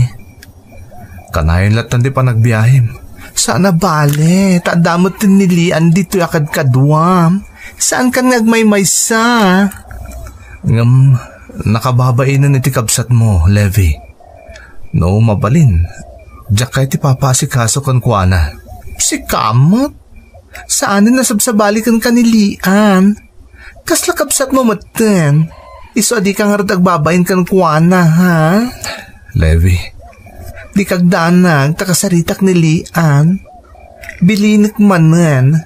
Kanayon lattan ti panagbiahem. Saan a bale, ta adda met ti ni Lian ditoy a kadkaduam. Saankan nga agmaymaysa. Ngem, nakababainen iti kabsatmo, Levi. No mabalin, diak kayat ti papaasikaso kenkuana. Sika met? Saanen a sabsabali kenka ni Lian. Kasla kabsatmo metten. Isu a dika ngarud agbabain kenkuana, ha? Levi. Dika agdanag ta kasaritak ni Lian. Bilinek manen.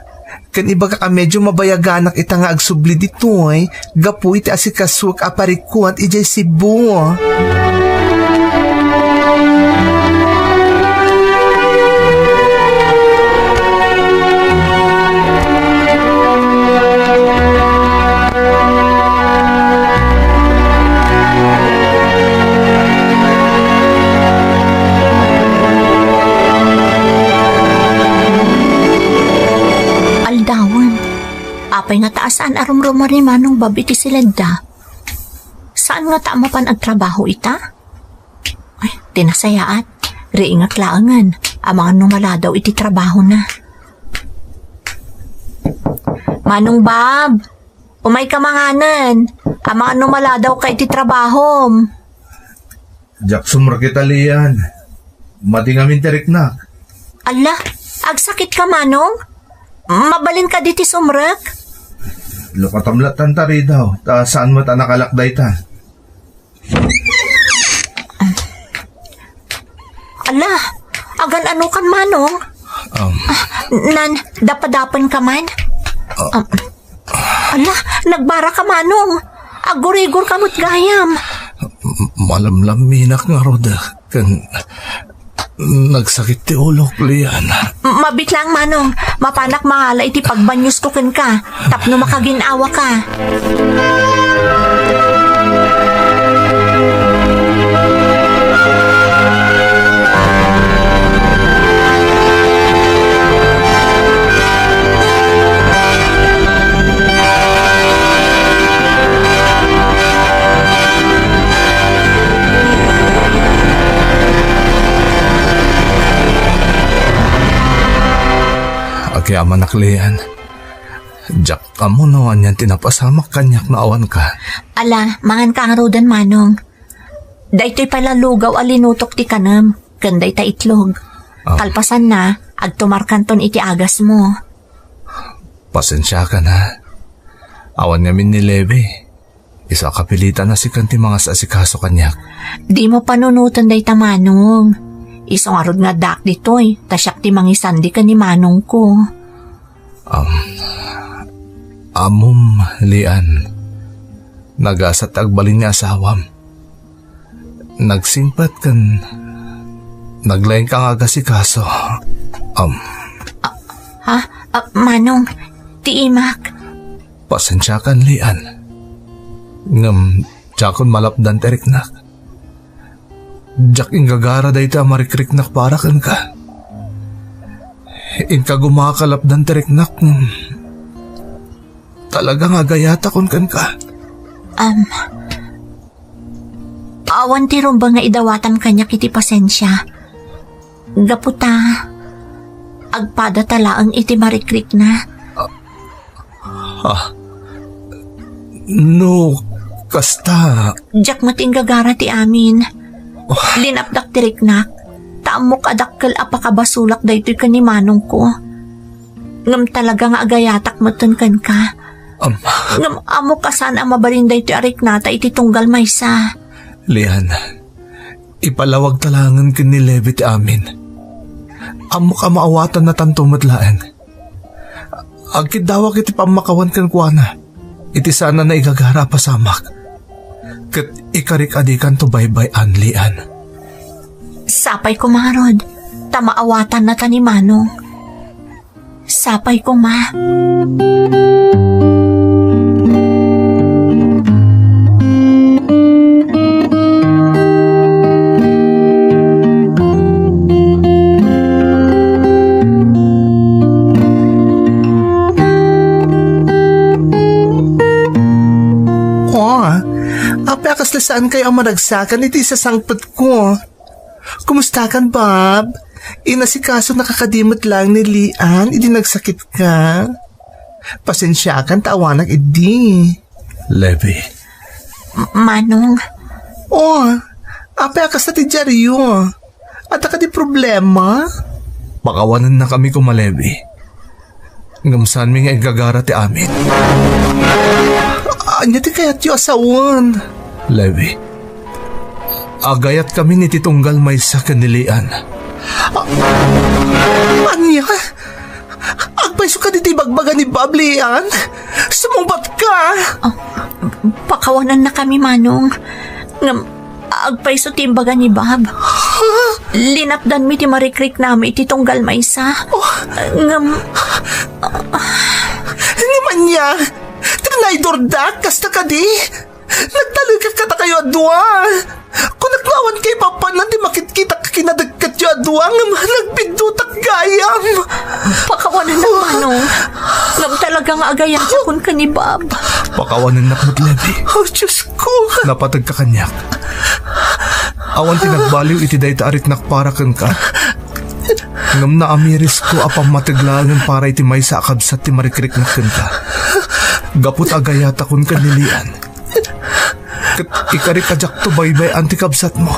Ken ibagak a medio mabayaganak ita nga agsubli ditoy gapu iti asikasuek a parikut idiay Cebu. Aldawen. Apay ngata a saan a rumrumar ni Manong Bob iti siledda? Saan ngata a mapan agtrabaho ita? Ay, ti nasayaat. Riingak laengen. Amangan no maladaw iti trabahona. Manong Bob, umayka manganen. Amangan no maladawka iti trabahom. Diak sumrek ita, Lian. Madi ngamin ti riknak. Alla, agsakitka, Manong? Mabalin kadi ti sumrek? Lukatam lattan ta ridaw, ta saan met a nakalak dayta. Ala, agan-ano kan, Manong? Um, Nan, dapadapen ka man? Ah. Um, ala, nagbara ka, Manong. Agurigor ka met gayam. M-, malamlaminak ngarud ken nagsakit ti ulok, Lian. M-, mabit lang, Manong. Mapanak mangala iti pagbanyusko kenka tapno makagin-awa ka. Agyamanak, Lian. Diak ammo no anian ti napasamak kaniak no awan ka. Ala, mangan ka ngaruden, Manong. Daytoy pay la lugaw a linutok ti kanem, ken dayta itlog. Ah. Kalpasanna, agtumarkanton iti agasmo. Pasensiakan, ha. Awan ngamin ni Levi. Isu a kapilitan a sikan ti mangas-asikaso kaniak. Dimo panunoten dayta, Manong. Isu ngarud nga addaak ditoy, ta siak ti mangisandi ken ni manongko. Um, ammom, Lian, nagasat ti agbalin ni asawam. Nagsingpet ken naglaingka nga agasikaso. Um. Ah, ha? Ah, Manong, ti imak. Pasensiakan, Lian. Ngem, diakon malapdan ti riknak. Diak inggagara daytoy a marikriknak para kenka. Inka gumaka lapdan ti riknak, ngem talaga nga agayatakon kenka. Am, awan ti rumbeng nga idawatam kaniak iti pasensia. Gapu ta, agpadata laeng iti marikrikna. Ah, no kasta. Diak met inggagara ti amin. Oh. Linapdak ti riknak, ta ammok a dakkel a pakabasolak daytoy ken ni manongko. Ngem talaga nga agayatak metten kenka. Am- Ngem ammok a saan a mabalin daytoy a riknata iti tunggal maysa. Lian, ipalawagta laengen ken ni Levi ti amin. Ammok a maawatannatanto met laeng. Agkiddawak iti pammakawan kenkuana, iti saan a naigagara a pasamak, ket ikarik a dikanto baybay-an, Lian. Sapay koma ngarud, ta maawatannata ni manong. Sapay koma. Oh, apay a kasla saankayo a maragsakan iti sasangpetko? Kumustakan, Bob? Inasikaso na ka kadi met laeng ni Lian idi nagsakit ka? Pasensiakan ta awanak idi. Levi. M-, Manong. Oh, apay a kasta ti diaryo? Adda kadi problema? Pakawanennakami koma, Levi. Ngem saanmi nga inggagara ti amin. Ania ti kayatyo a sawen? Levi, agayatkamin iti tunggal maysa ken ni Lian. A-, ania? Agpayso kadi ti ibagbaga ni Bob, Lian? Sumungbatka? Ah, pakawanennakami, Manong. Ngem, agpayso ti imbaga ni Bob. Linapdanmi ti marikriknami iti tunggal maysa. Oh. Ngem, ngem ania? Trinaydordak? Kasta kadi? Nagtalekak kadakayo a dua. Kunak no awan kaipapanan ti makitkitak a kinadekketyo a dua ngem nagpiddotak gayam. Pakawanennak, Manong. Ngem talaga nga agayatakon ken ni Bob. Pakawanennak met, Levi. Oh, Diosko. Napategka kaniak. Awan ti nagbaliw iti dayta a riknak para kenka. Ngem naamirisko a pammateg laengen para iti maysa a kabsat ti marikriknak kenka. Gapu ta agayatakon ken ni Lian. Ket ikarik a diakto baybay-an ti kabsatmo.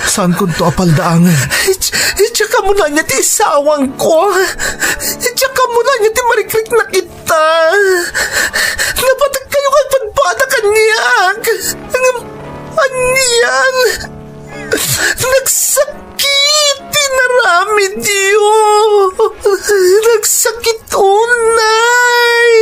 Saankonto a paldaangen. Iti, iti kamuna niya ti isawangko. Iti kamuna niya ti marikriknak ita. Napategkayo nga agpadpada kaniak. Ngem, anian? Nagsakit ti naramidyo. Nagsakit unay.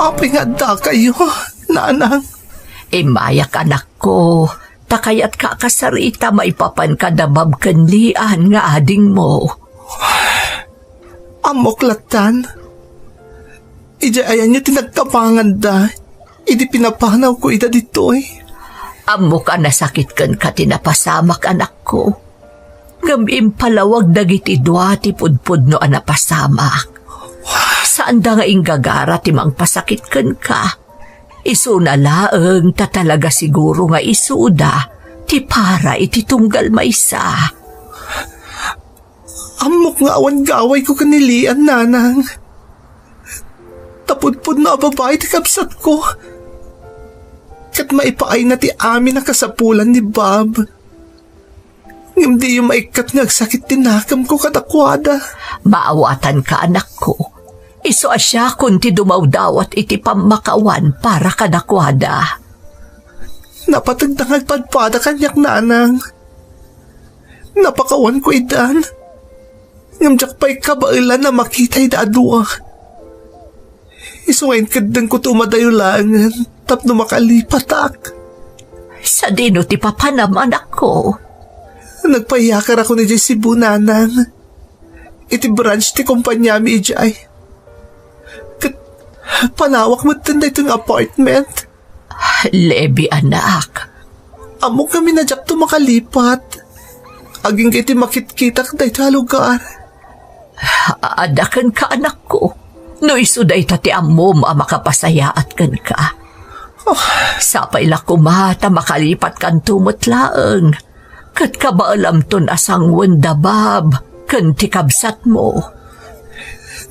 Apay nga addakayo, nanang? Immayak, anakko, ta kayatka a kasarita maipapan kada Bab ken Lian nga adingmo. Ammok lattan. Idiay ayanyo ti nagkabanganda idi pinapanawko ida ditoy. Ammok a nasakit kenka ti napasamak, anakko. Ngem impalawag dagiti dua ti pudpudno a napasamak. Saanda nga inggagara ti mangpasakit kenka. Isuna laeng ta talaga siguro nga isuda ti para iti tunggal maysa. Ammok nga awan gawayko ken ni Lian, nanang. Ta pudpudno a babai ti kabsatko. Ket maipaayna ti amin a kasapulan ni Bob. Ngem diyo maikkat nga agsakit ti nakemko kadakuada. Maawatanka, anakko. Isu a siakon ti dumawdawat iti pammakawan para kadakuada. Napategda nga agpadpada kaniak, nanang. Napakawanko idan. Ngem diak pay kabaelan a makita ida a dua. Isu nga inkeddengko ti umadayo laengen tapno makalipatak. Sadino ti papanam, anakko? Nagpaiyakar ako idiay Cebu, nanang. Iti branch ti kompaniami idiay. Ket panawak metten daytoy nga apartment. Levi, anak. Ammok ngamin a diakto makalipat. Agingga iti makitkitak daytoy a lugar. Adda kenka, anakko. No isu dayta ti ammom a makapasayaat kenka. Oh. Sapay la koma ta makalipatkanto met laeng. Ket kabaelamton a sanguen da Bob ken ti kabsatmo.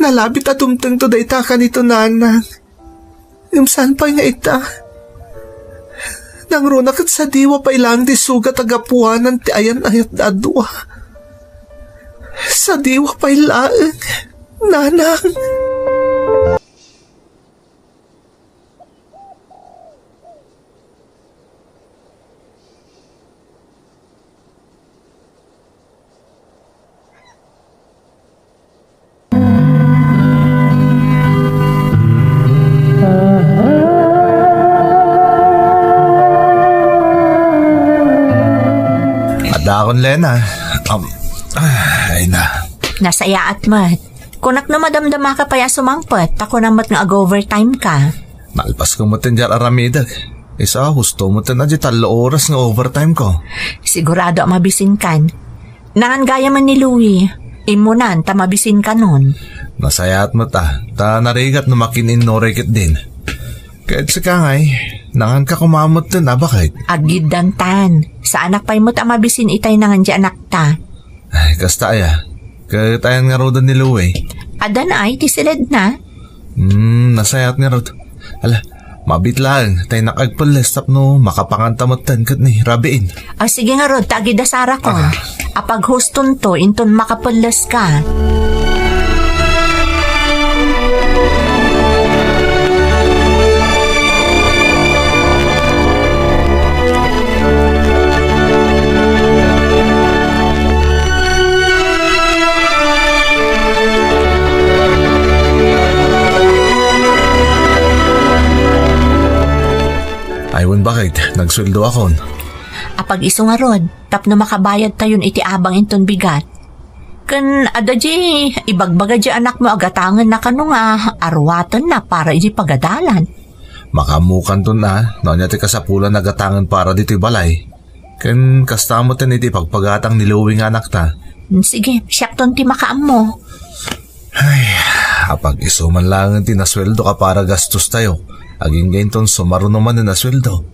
Nalabit a tumtengto dayta kanito, nanang. Ngem saan pay nga ita? Nangruna ket sadiwa pay laeng ti sugat a gapuanan ti ayan-ayatda a dua. Sadiwa pay laeng, nanang. Adda akon, Lena. Um, ah, ay na. Nasayaat met. Kunak no madamdamaka pay a sumangpet, ta kunam met nga ag-overtime ka. Nalpasko met ti diak aramidek. Isu a husto met ti tallo oras nga overtime ko. Sigurado a mabisinkan. Nangan gayam ni Louie. Immunan ta mabisinkanon. Nasayaat met a, ta narigat no makin-innoray ketdin. Ket sika ngay, nanganka koma metten a, baket? Agiddantan. Saanak pay met a mabisin itay nangan ti anakta. Ay, kasta aya. Ket ayan ngaruden ni Louie? Adda na ay ti siledna. Hmm, nasayaat ngarud. Ala, mabit laeng, ta innak agpelles tapno makapanganta metten ket ni rabiin. Ah, sige ngarud, ta agidda sarakon. Ah. Apaghustonto, inton makapelles ka. Ay, wen, baket, nagsueldo akon. Apag-isu ngarud, tapno makabayadtayon iti abang inton bigat. Ken adda di ibagbaga di anakmo a gatangenna kano nga aruatenna para idi pagadalan. Makaammokanton a, no ania ti kasapulan a gatangen para ditoy balay. Ken kasta metten iti pagpagatang ni Louie nga anakta. Hmm, sige, siakton ti makaammo. Ay, apag-isu man laengen ti nasueldo ka para gastostayo. Agingga inton sumaruno manen a sueldo.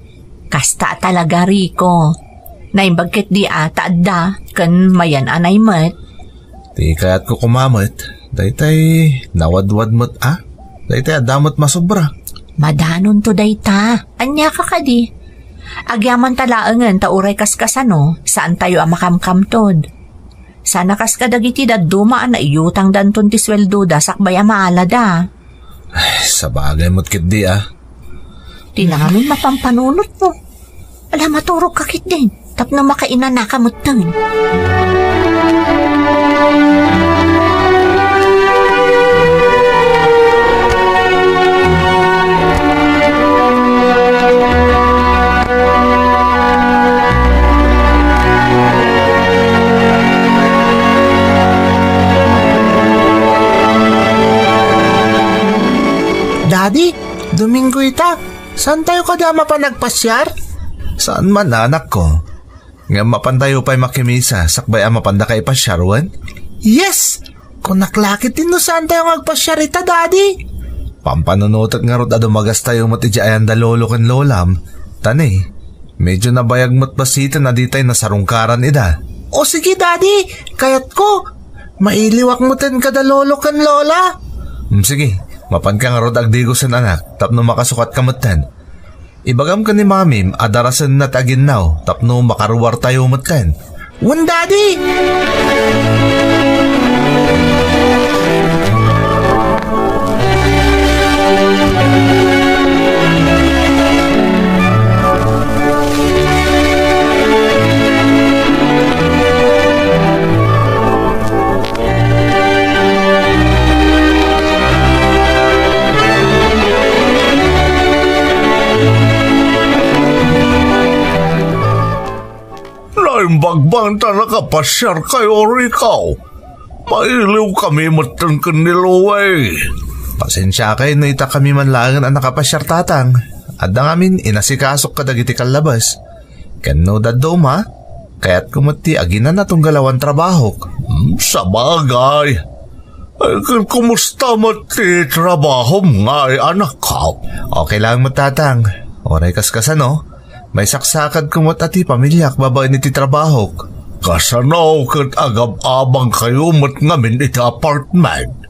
Kasta talaga, Rico. Naimbag ketdi a ta adda ken mayan-anay met. Ti kayatko koma met, daytay nawadwad met a. Daytay adda met masobra. Madanonto dayta. Ania ka kadi? Agyamanta laengen ta uray kaskasano, saantayo a makamkamtod. Sana kas kadagiti dadduma a naiyutangdanton ti sueldoda sakbay a maalada. Ay, sabagay met ketdi a. Ti nangamin mapampanunotmo. Ala, maturogka ketdin tapno makainanaka metten. Daddy, Domingo ita. Saantayo kadi a mapan agpasiar? Saan man, anakko. Ngem mapantayo pay makimisa sakbay a mapandaka ipasiar, wen? Yes! Kunak la ketdin no saantayo nga agpasiar ita, Daddy. Pampanunotek ngarud a dumagastayo met idiay ayan da lolo ken lolam. Ta ni, medyo nabayag met basiten a ditay nasarungkaran ida. O sige, Daddy, kayatko. Mailiwak metten kada lolo ken lola. Hmm, sige, mapanka ngarud agdigosen, anak, tapno makasukatka metten. Ibagam ken ni mamim a darasenna ti aginnaw tapno makaruartayo metten. Wen, Daddy! Naimbag man ta nakapasiarkayo, Rico. Mailiwkami metten ken ni Louie. Pasensiakay no ita kami man laengen a nakapasiar, tatang. Adda ngamin inasikasok kadagiti kallabes. Ken no dadduma, kayatko met ti aginana tunggal awan trabahok. Hmm, sabagay. Ay, ken kumusta met ti trabahom ngay, anak? Okay lang met, tatang. Uray kaskasano, maisaksakadko met a ti pamiliak babaen iti trabahok. Kasano ket agab-abangkayo met ngamin iti apartment?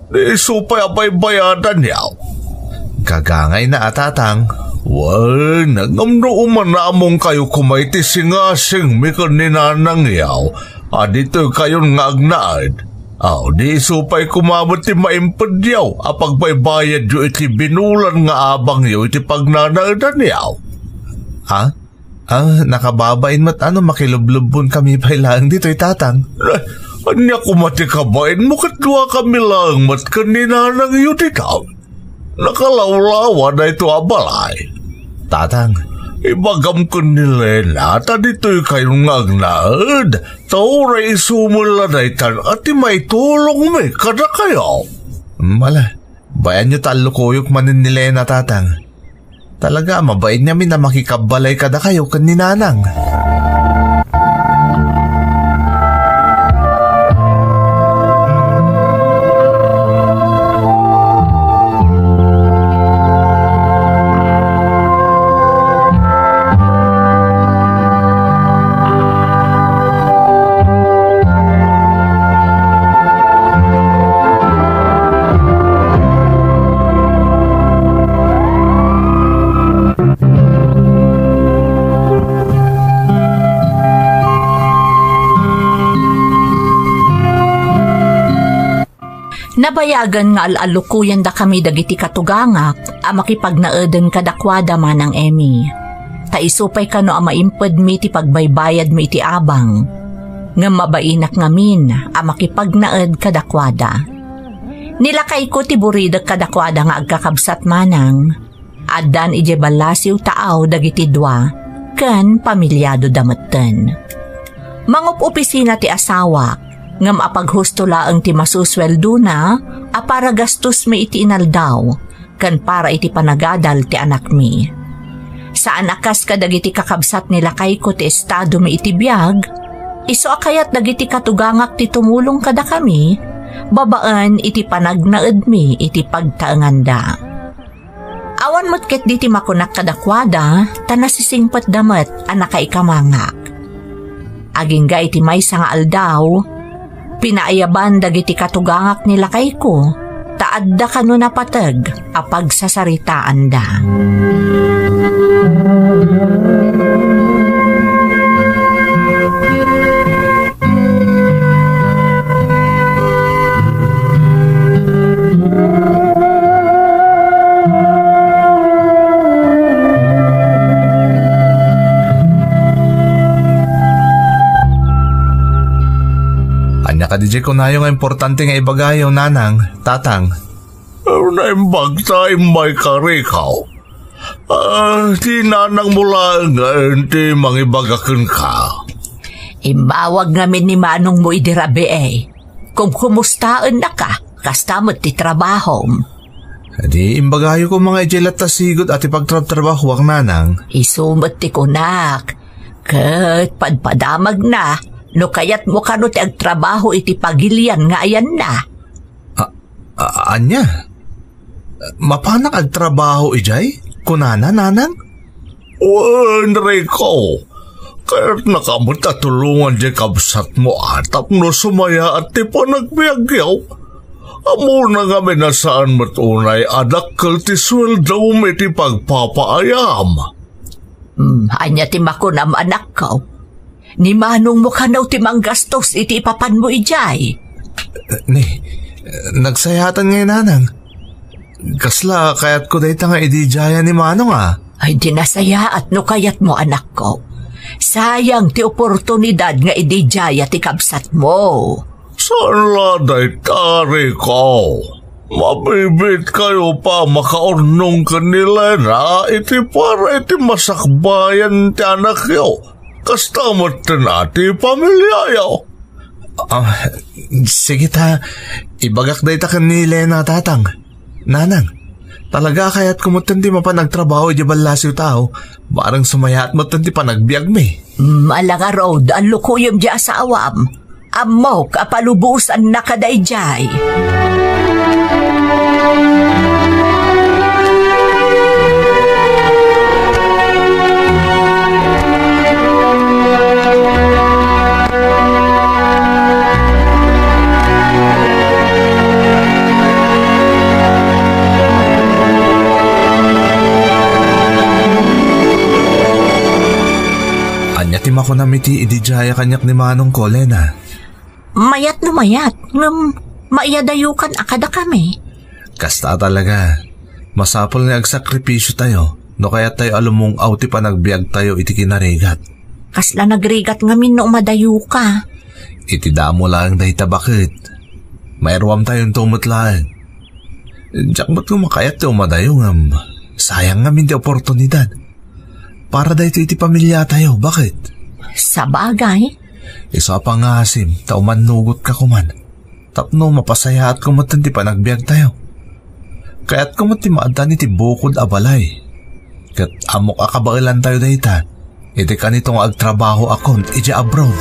Di isu pay a baybayadanyo? Gagangayna a, tatang. Wen, ngem no umanamongkayo koma iti singasingmi ken ni nanangyo a ditoykayon nga agnaed, aw, di isu pay koma met ti maimpedyo a pagbaybayadyo iti binulan nga abangyo iti pagnanaedanyo? Ha? Ah, nakababain met a no makilublubbonkami pay laeng ditoy, tatang. Eh, ania koma ti kabainmo ket duakami laeng met ken ni nanangyo dita? Nakalawlawa daytoy a balay. Tatang. Ibagam ken ni Lena ta ditoykayon nga agnaed, ta uray isu met la daytan a ti maitulongmi kadakayo. Mala, bayanyo ta allukoyok manen ni Lena, tatang. Talaga a mabain ngamin a makikabbalay kadakayo ken ni nanang. Nabayagen nga al-allukoyandakami dagiti katugangak a makipagnaeden kadakuada, Manang Emmy. Ta isu pay kano a maimpedmi ti pagbaybayadmi iti abang, ngem mabainak ngamin a makipagnaed kadakuada. Nilakayko ti buridek kadakuada nga agkakabsat, Manang. Addan idiay ballasiw taaw dagiti dua, ken pamiliadoda metten. Mangup-opisina ti asawak, ngem apaghusto laeng ti masusueldona a para gastosmi iti inaldaw ken para iti panagadal ti anakmi. Saan a kas kadagiti kakabsat ni lakayko ti estadomi iti biag, isu a kayat dagiti katugangak ti tumulong kadakami babaen iti panagnaedmi iti pagtaenganda. Awan met ketdi ti makunak kadakuada, ta nasisingpetda met a nakaikamangak. Agingga iti maysa nga aldaw, pinaayaban dagiti katugangak ni lakayko ta adda kano napateg a pagsasaritaanda. Ania kadi diay kunayo nga importante nga ibagayo, nanang, tatang? Naimbag ta immay ka, Rico. Ah, ti nanangmo laeng nga ti mangibaga kenka. Imbawag ngamin ni manongmo idi rabii. Kumkumustaennaka, kasta met ti trabahom. Di imbagayo koma nga idiay latta sigud a ti pagtrabtrabahoak, nanang. Isu met ti kunak. Ket padpadamagna no kayatmo kano ti agtrabaho iti pagilian nga ayanna. A-, a-, ania? Mapanak agtrabaho idiay? Kunana, nanang? Wen, Rico, kayatnaka met a tulongan diay kabsatmo a tapno sumayaat ti panagbiagyo. Ammona ngamin a saan met unay a dakkel ti sueldom iti pagpapaayam. Hmm, ania ti makunam, anakko? Ni manongmo kano ti manggastos iti ipapanmo idiay? Ni, nagsayaatan ngay, nanang. Kasla kayatko dayta nga ididiaya ni manong a. Ay, di nasayaat no kayatmo, anakko. Sayang ti oportunidad nga ididiaya ti kabsatmo. Saan la dayta, Rico? Mabibiit kayo pa makaurnong ken ni Lena iti para iti masakbayan ti anakyo. Kasta metten a ti pamiliayo. Ah, sige ta, ibagak dayta ken ni Lena, tatang. Nanang, talaga a kayatko metten ti mapan agtrabaho idiay ballasiw ta. Bareng sumayaat metten ti panagbiagmi. Mala ngarud, allukoyem diay asawam. Ammok a palubosanna kadaydiay. Ania ti makunam iti ididiaya kaniak ni manongko, Lena? Mayat no mayat, ngem maiyadayokan a kadakami. Kasta talaga. Masapul nga agsakripisiotayo no kayattayo a lumung-aw ti panagbiagtayo iti kinarigat. Kasla nagrigat ngamin no umadayoka. Iti damo laeng dayta baket. Mairuamtayonto met laeng. Diak met koma kayat ti umadayo ngem sayang ngamin ti oportunidad. Para daytoy iti pamiliatayo, baket? Sabagay. Isu a pangasim ta umannugotka koman. Tapno mapasayaatko metten ti panagbiagtayo. Kayatko met ti maaddaan iti bukod a balay. Ket ammok a kabaelantayo dayta iti kanito nga agtrabahoakon idiay abroad.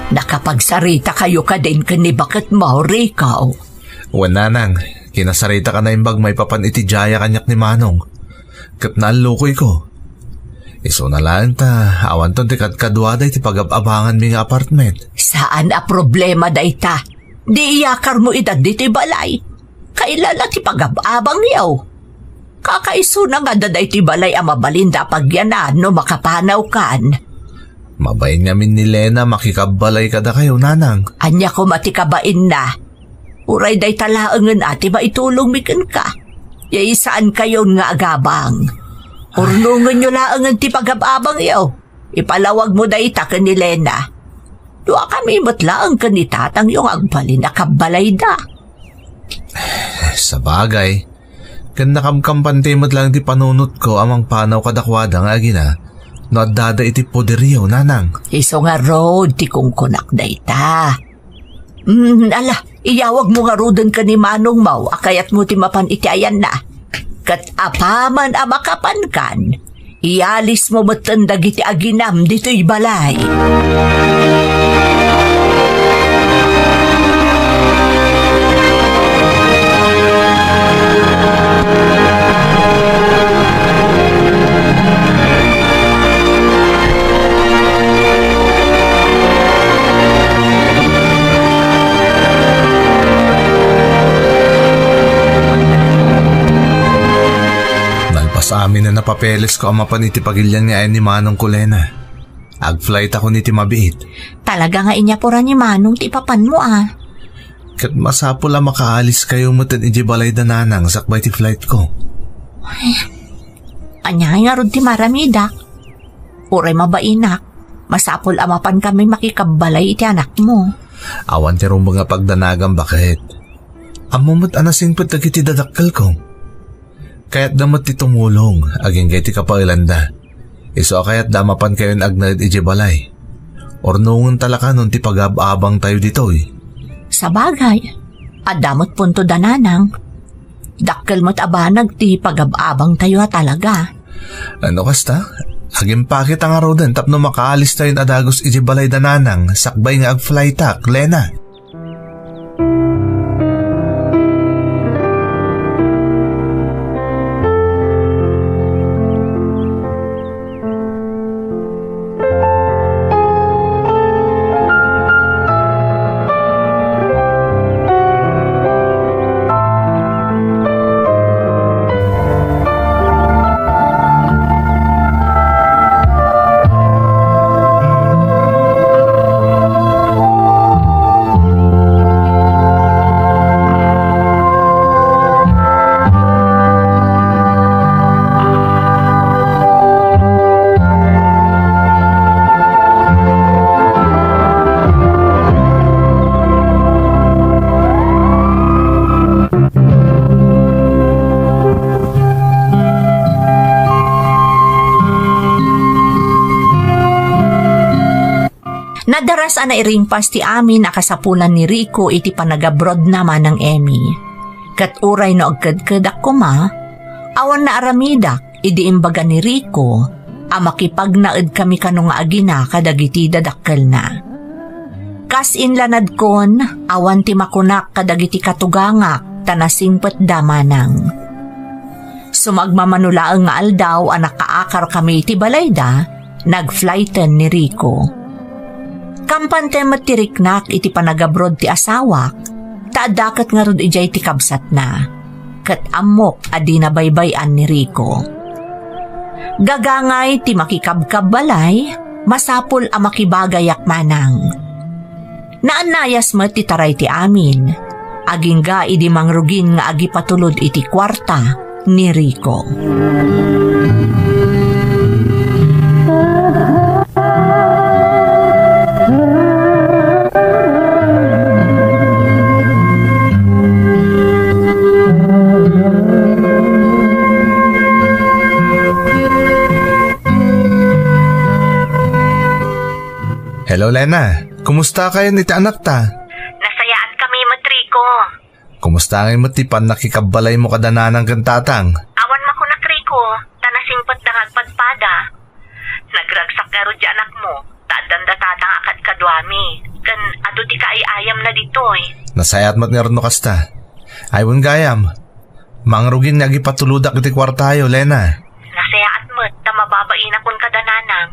Nakapagsarita kayo kadin ken ni baketmo, Rico? Wen, nanang, kinasaritak a naimbag maipapan iti diaya kaniak ni Manong. Ket naallukoyko. Isuna laeng ta awanton ti kadkaduada iti pagab-abanganmi nga apartment. Saan a problema dayta. Di iyakarmo ida ditoy balay. Kailana ti pagab-abangyo. Kakaisuna nga adda daytoy balay a mabalinda a pagyanan no makapanawkan. Mabain ngamin ni Lena makikabbalay kadakayo, nanang. Ania koma ti kabainna? Uray dayta laengen a ti maitulongmi kenka. Ya, saankayon nga agabang. Urnongenyo laengen ti pagab-abangyo. Ipalawagmo dayta ken ni Lena. Duakami met laeng ken ni tatangyo nga agbalin a kabbalayda. Sabagay, ken nakamkampanti met laeng ti panunotko a mangpanaw kadakuada nga agina no addada iti poderyo, nanang. Isu ngarud ti kunkunak dayta. Mm, ala, iyawagmo ngaruden ken ni manongmo a kayatmo ti mapan iti ayanna. Ket apaman a makapankan, ialismo metten dagiti aginam ditoy balay. Nalpas amin a napapelesko a mapan iti pagilian nga ayan ni manongko, Lena. Ag-flight ako iti mabiit. Talaga nga inyapura ni manong ti ipapanmo, a. Ket masapul a makaaliskayo metten iti balay da nanang sakbay ti flightko. Ania ngay ngarud ti maramidak? Uray mabainak, masapul a mapankami makikabbalay iti anakmo. Awan ti rumbeng a pagdanagam, baket. Ammom met a nasingpet dagiti dadakkelko. Kayatda met ti tumulong agingga iti kapaelanda. Isu a kayatda a mapankayon agnaed idiay balay. Urnongen ta la kanon ti pagab-abangtayo ditoy. Sabagay, adda met punto da nanang. Dakkel met a banag ti pagab-abangtayo a talaga. Ano kasta? Agimpakita ngaruden tapno makaalistayon a dagus idiay balay da nanang sakbay nga ag-flightak, Lena. Nadaras a nairingpas ti amin a kasapulan ni Rico iti panagabrodna, Manang Emmy. Ket uray no agkedkedak koma, awan naaramidak idi imbaga ni Rico a makipagnaedkami kano nga agina kadagiti dadakkelna. Kas inlanadkon, awan ti makunak kadagiti katugangak ta nasingpetda manang. Sumagmamano laeng nga aldaw a nakaakarkami iti balayda, nagflighten ni Rico. Kampante met ti riknak iti panagabroad ti asawak, ta adda ket ngarud idiay ti kabsatna. Ket ammok a dina baybay-an ni Rico. Gagangay ti makikabkabbalay, masapul a makibagayak manang. Naannayas met ti taray ti amin, agingga idi mangrugin nga agipatulod iti kuarta ni Rico. Hello, Lena. Kumusta kayon iti anakta? Nasayaankami met, Rico. Kumusta ngay met ti pannakikabbalaymo kada nanang ken tatang? Awan makunak, Rico, ta nasingpetda nga agpadpada. Nagragsak ngarud ti anakmo, ta addanda tatang a kadkaduami, ken adu ti kaay-ayamna ditoy. Nasayaat met ngarud no kasta. Ay, wen gayam, mangrugin nga agipatulodak iti kuartayo, Lena. Nasayaat met ta mababainakon kada nanang.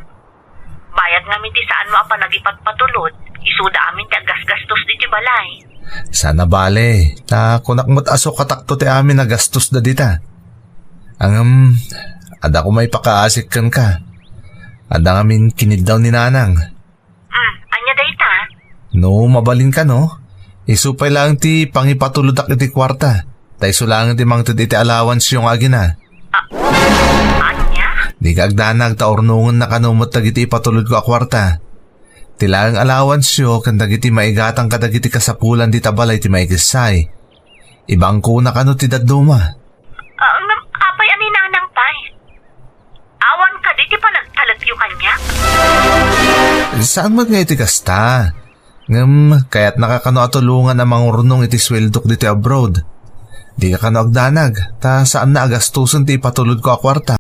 Bayat ngamin ti saanmo a panagipatpatulod, isuda amin ti aggasgastos ditoy balay. Saan a bale, ta kunak met a sukatakto ti amin a gastos da dita. Ngem, adda koma ipakaasik kenka. Adda ngamin kiniddaw ni nanang. Hmm, ania dayta? No, mabalin kano, isu pay laeng ti pangipatulodak iti kuarta. Ta isu laeng ti mangted iti allowance-yo nga agina. Ah, ania? Dika agdanag ta urnongenna kano met dagiti ipatulodko a kuarta. Ti laeng allowance-yo ken dagiti maigatang kadagiti kasapulan dita balay ti maikessay. Ibangkona kano ti dadduma. Ah, ngem apay a ni nanang pay? Awan kadi ti panagtalekyo kaniak? Saan met nga iti kasta? Ngem, kayatnaka kano a tulongan a mangurnong iti sueldok ditoy abroad. Dika kano agdanag, ta saanna a gastusen ti ipatulodko a kuarta.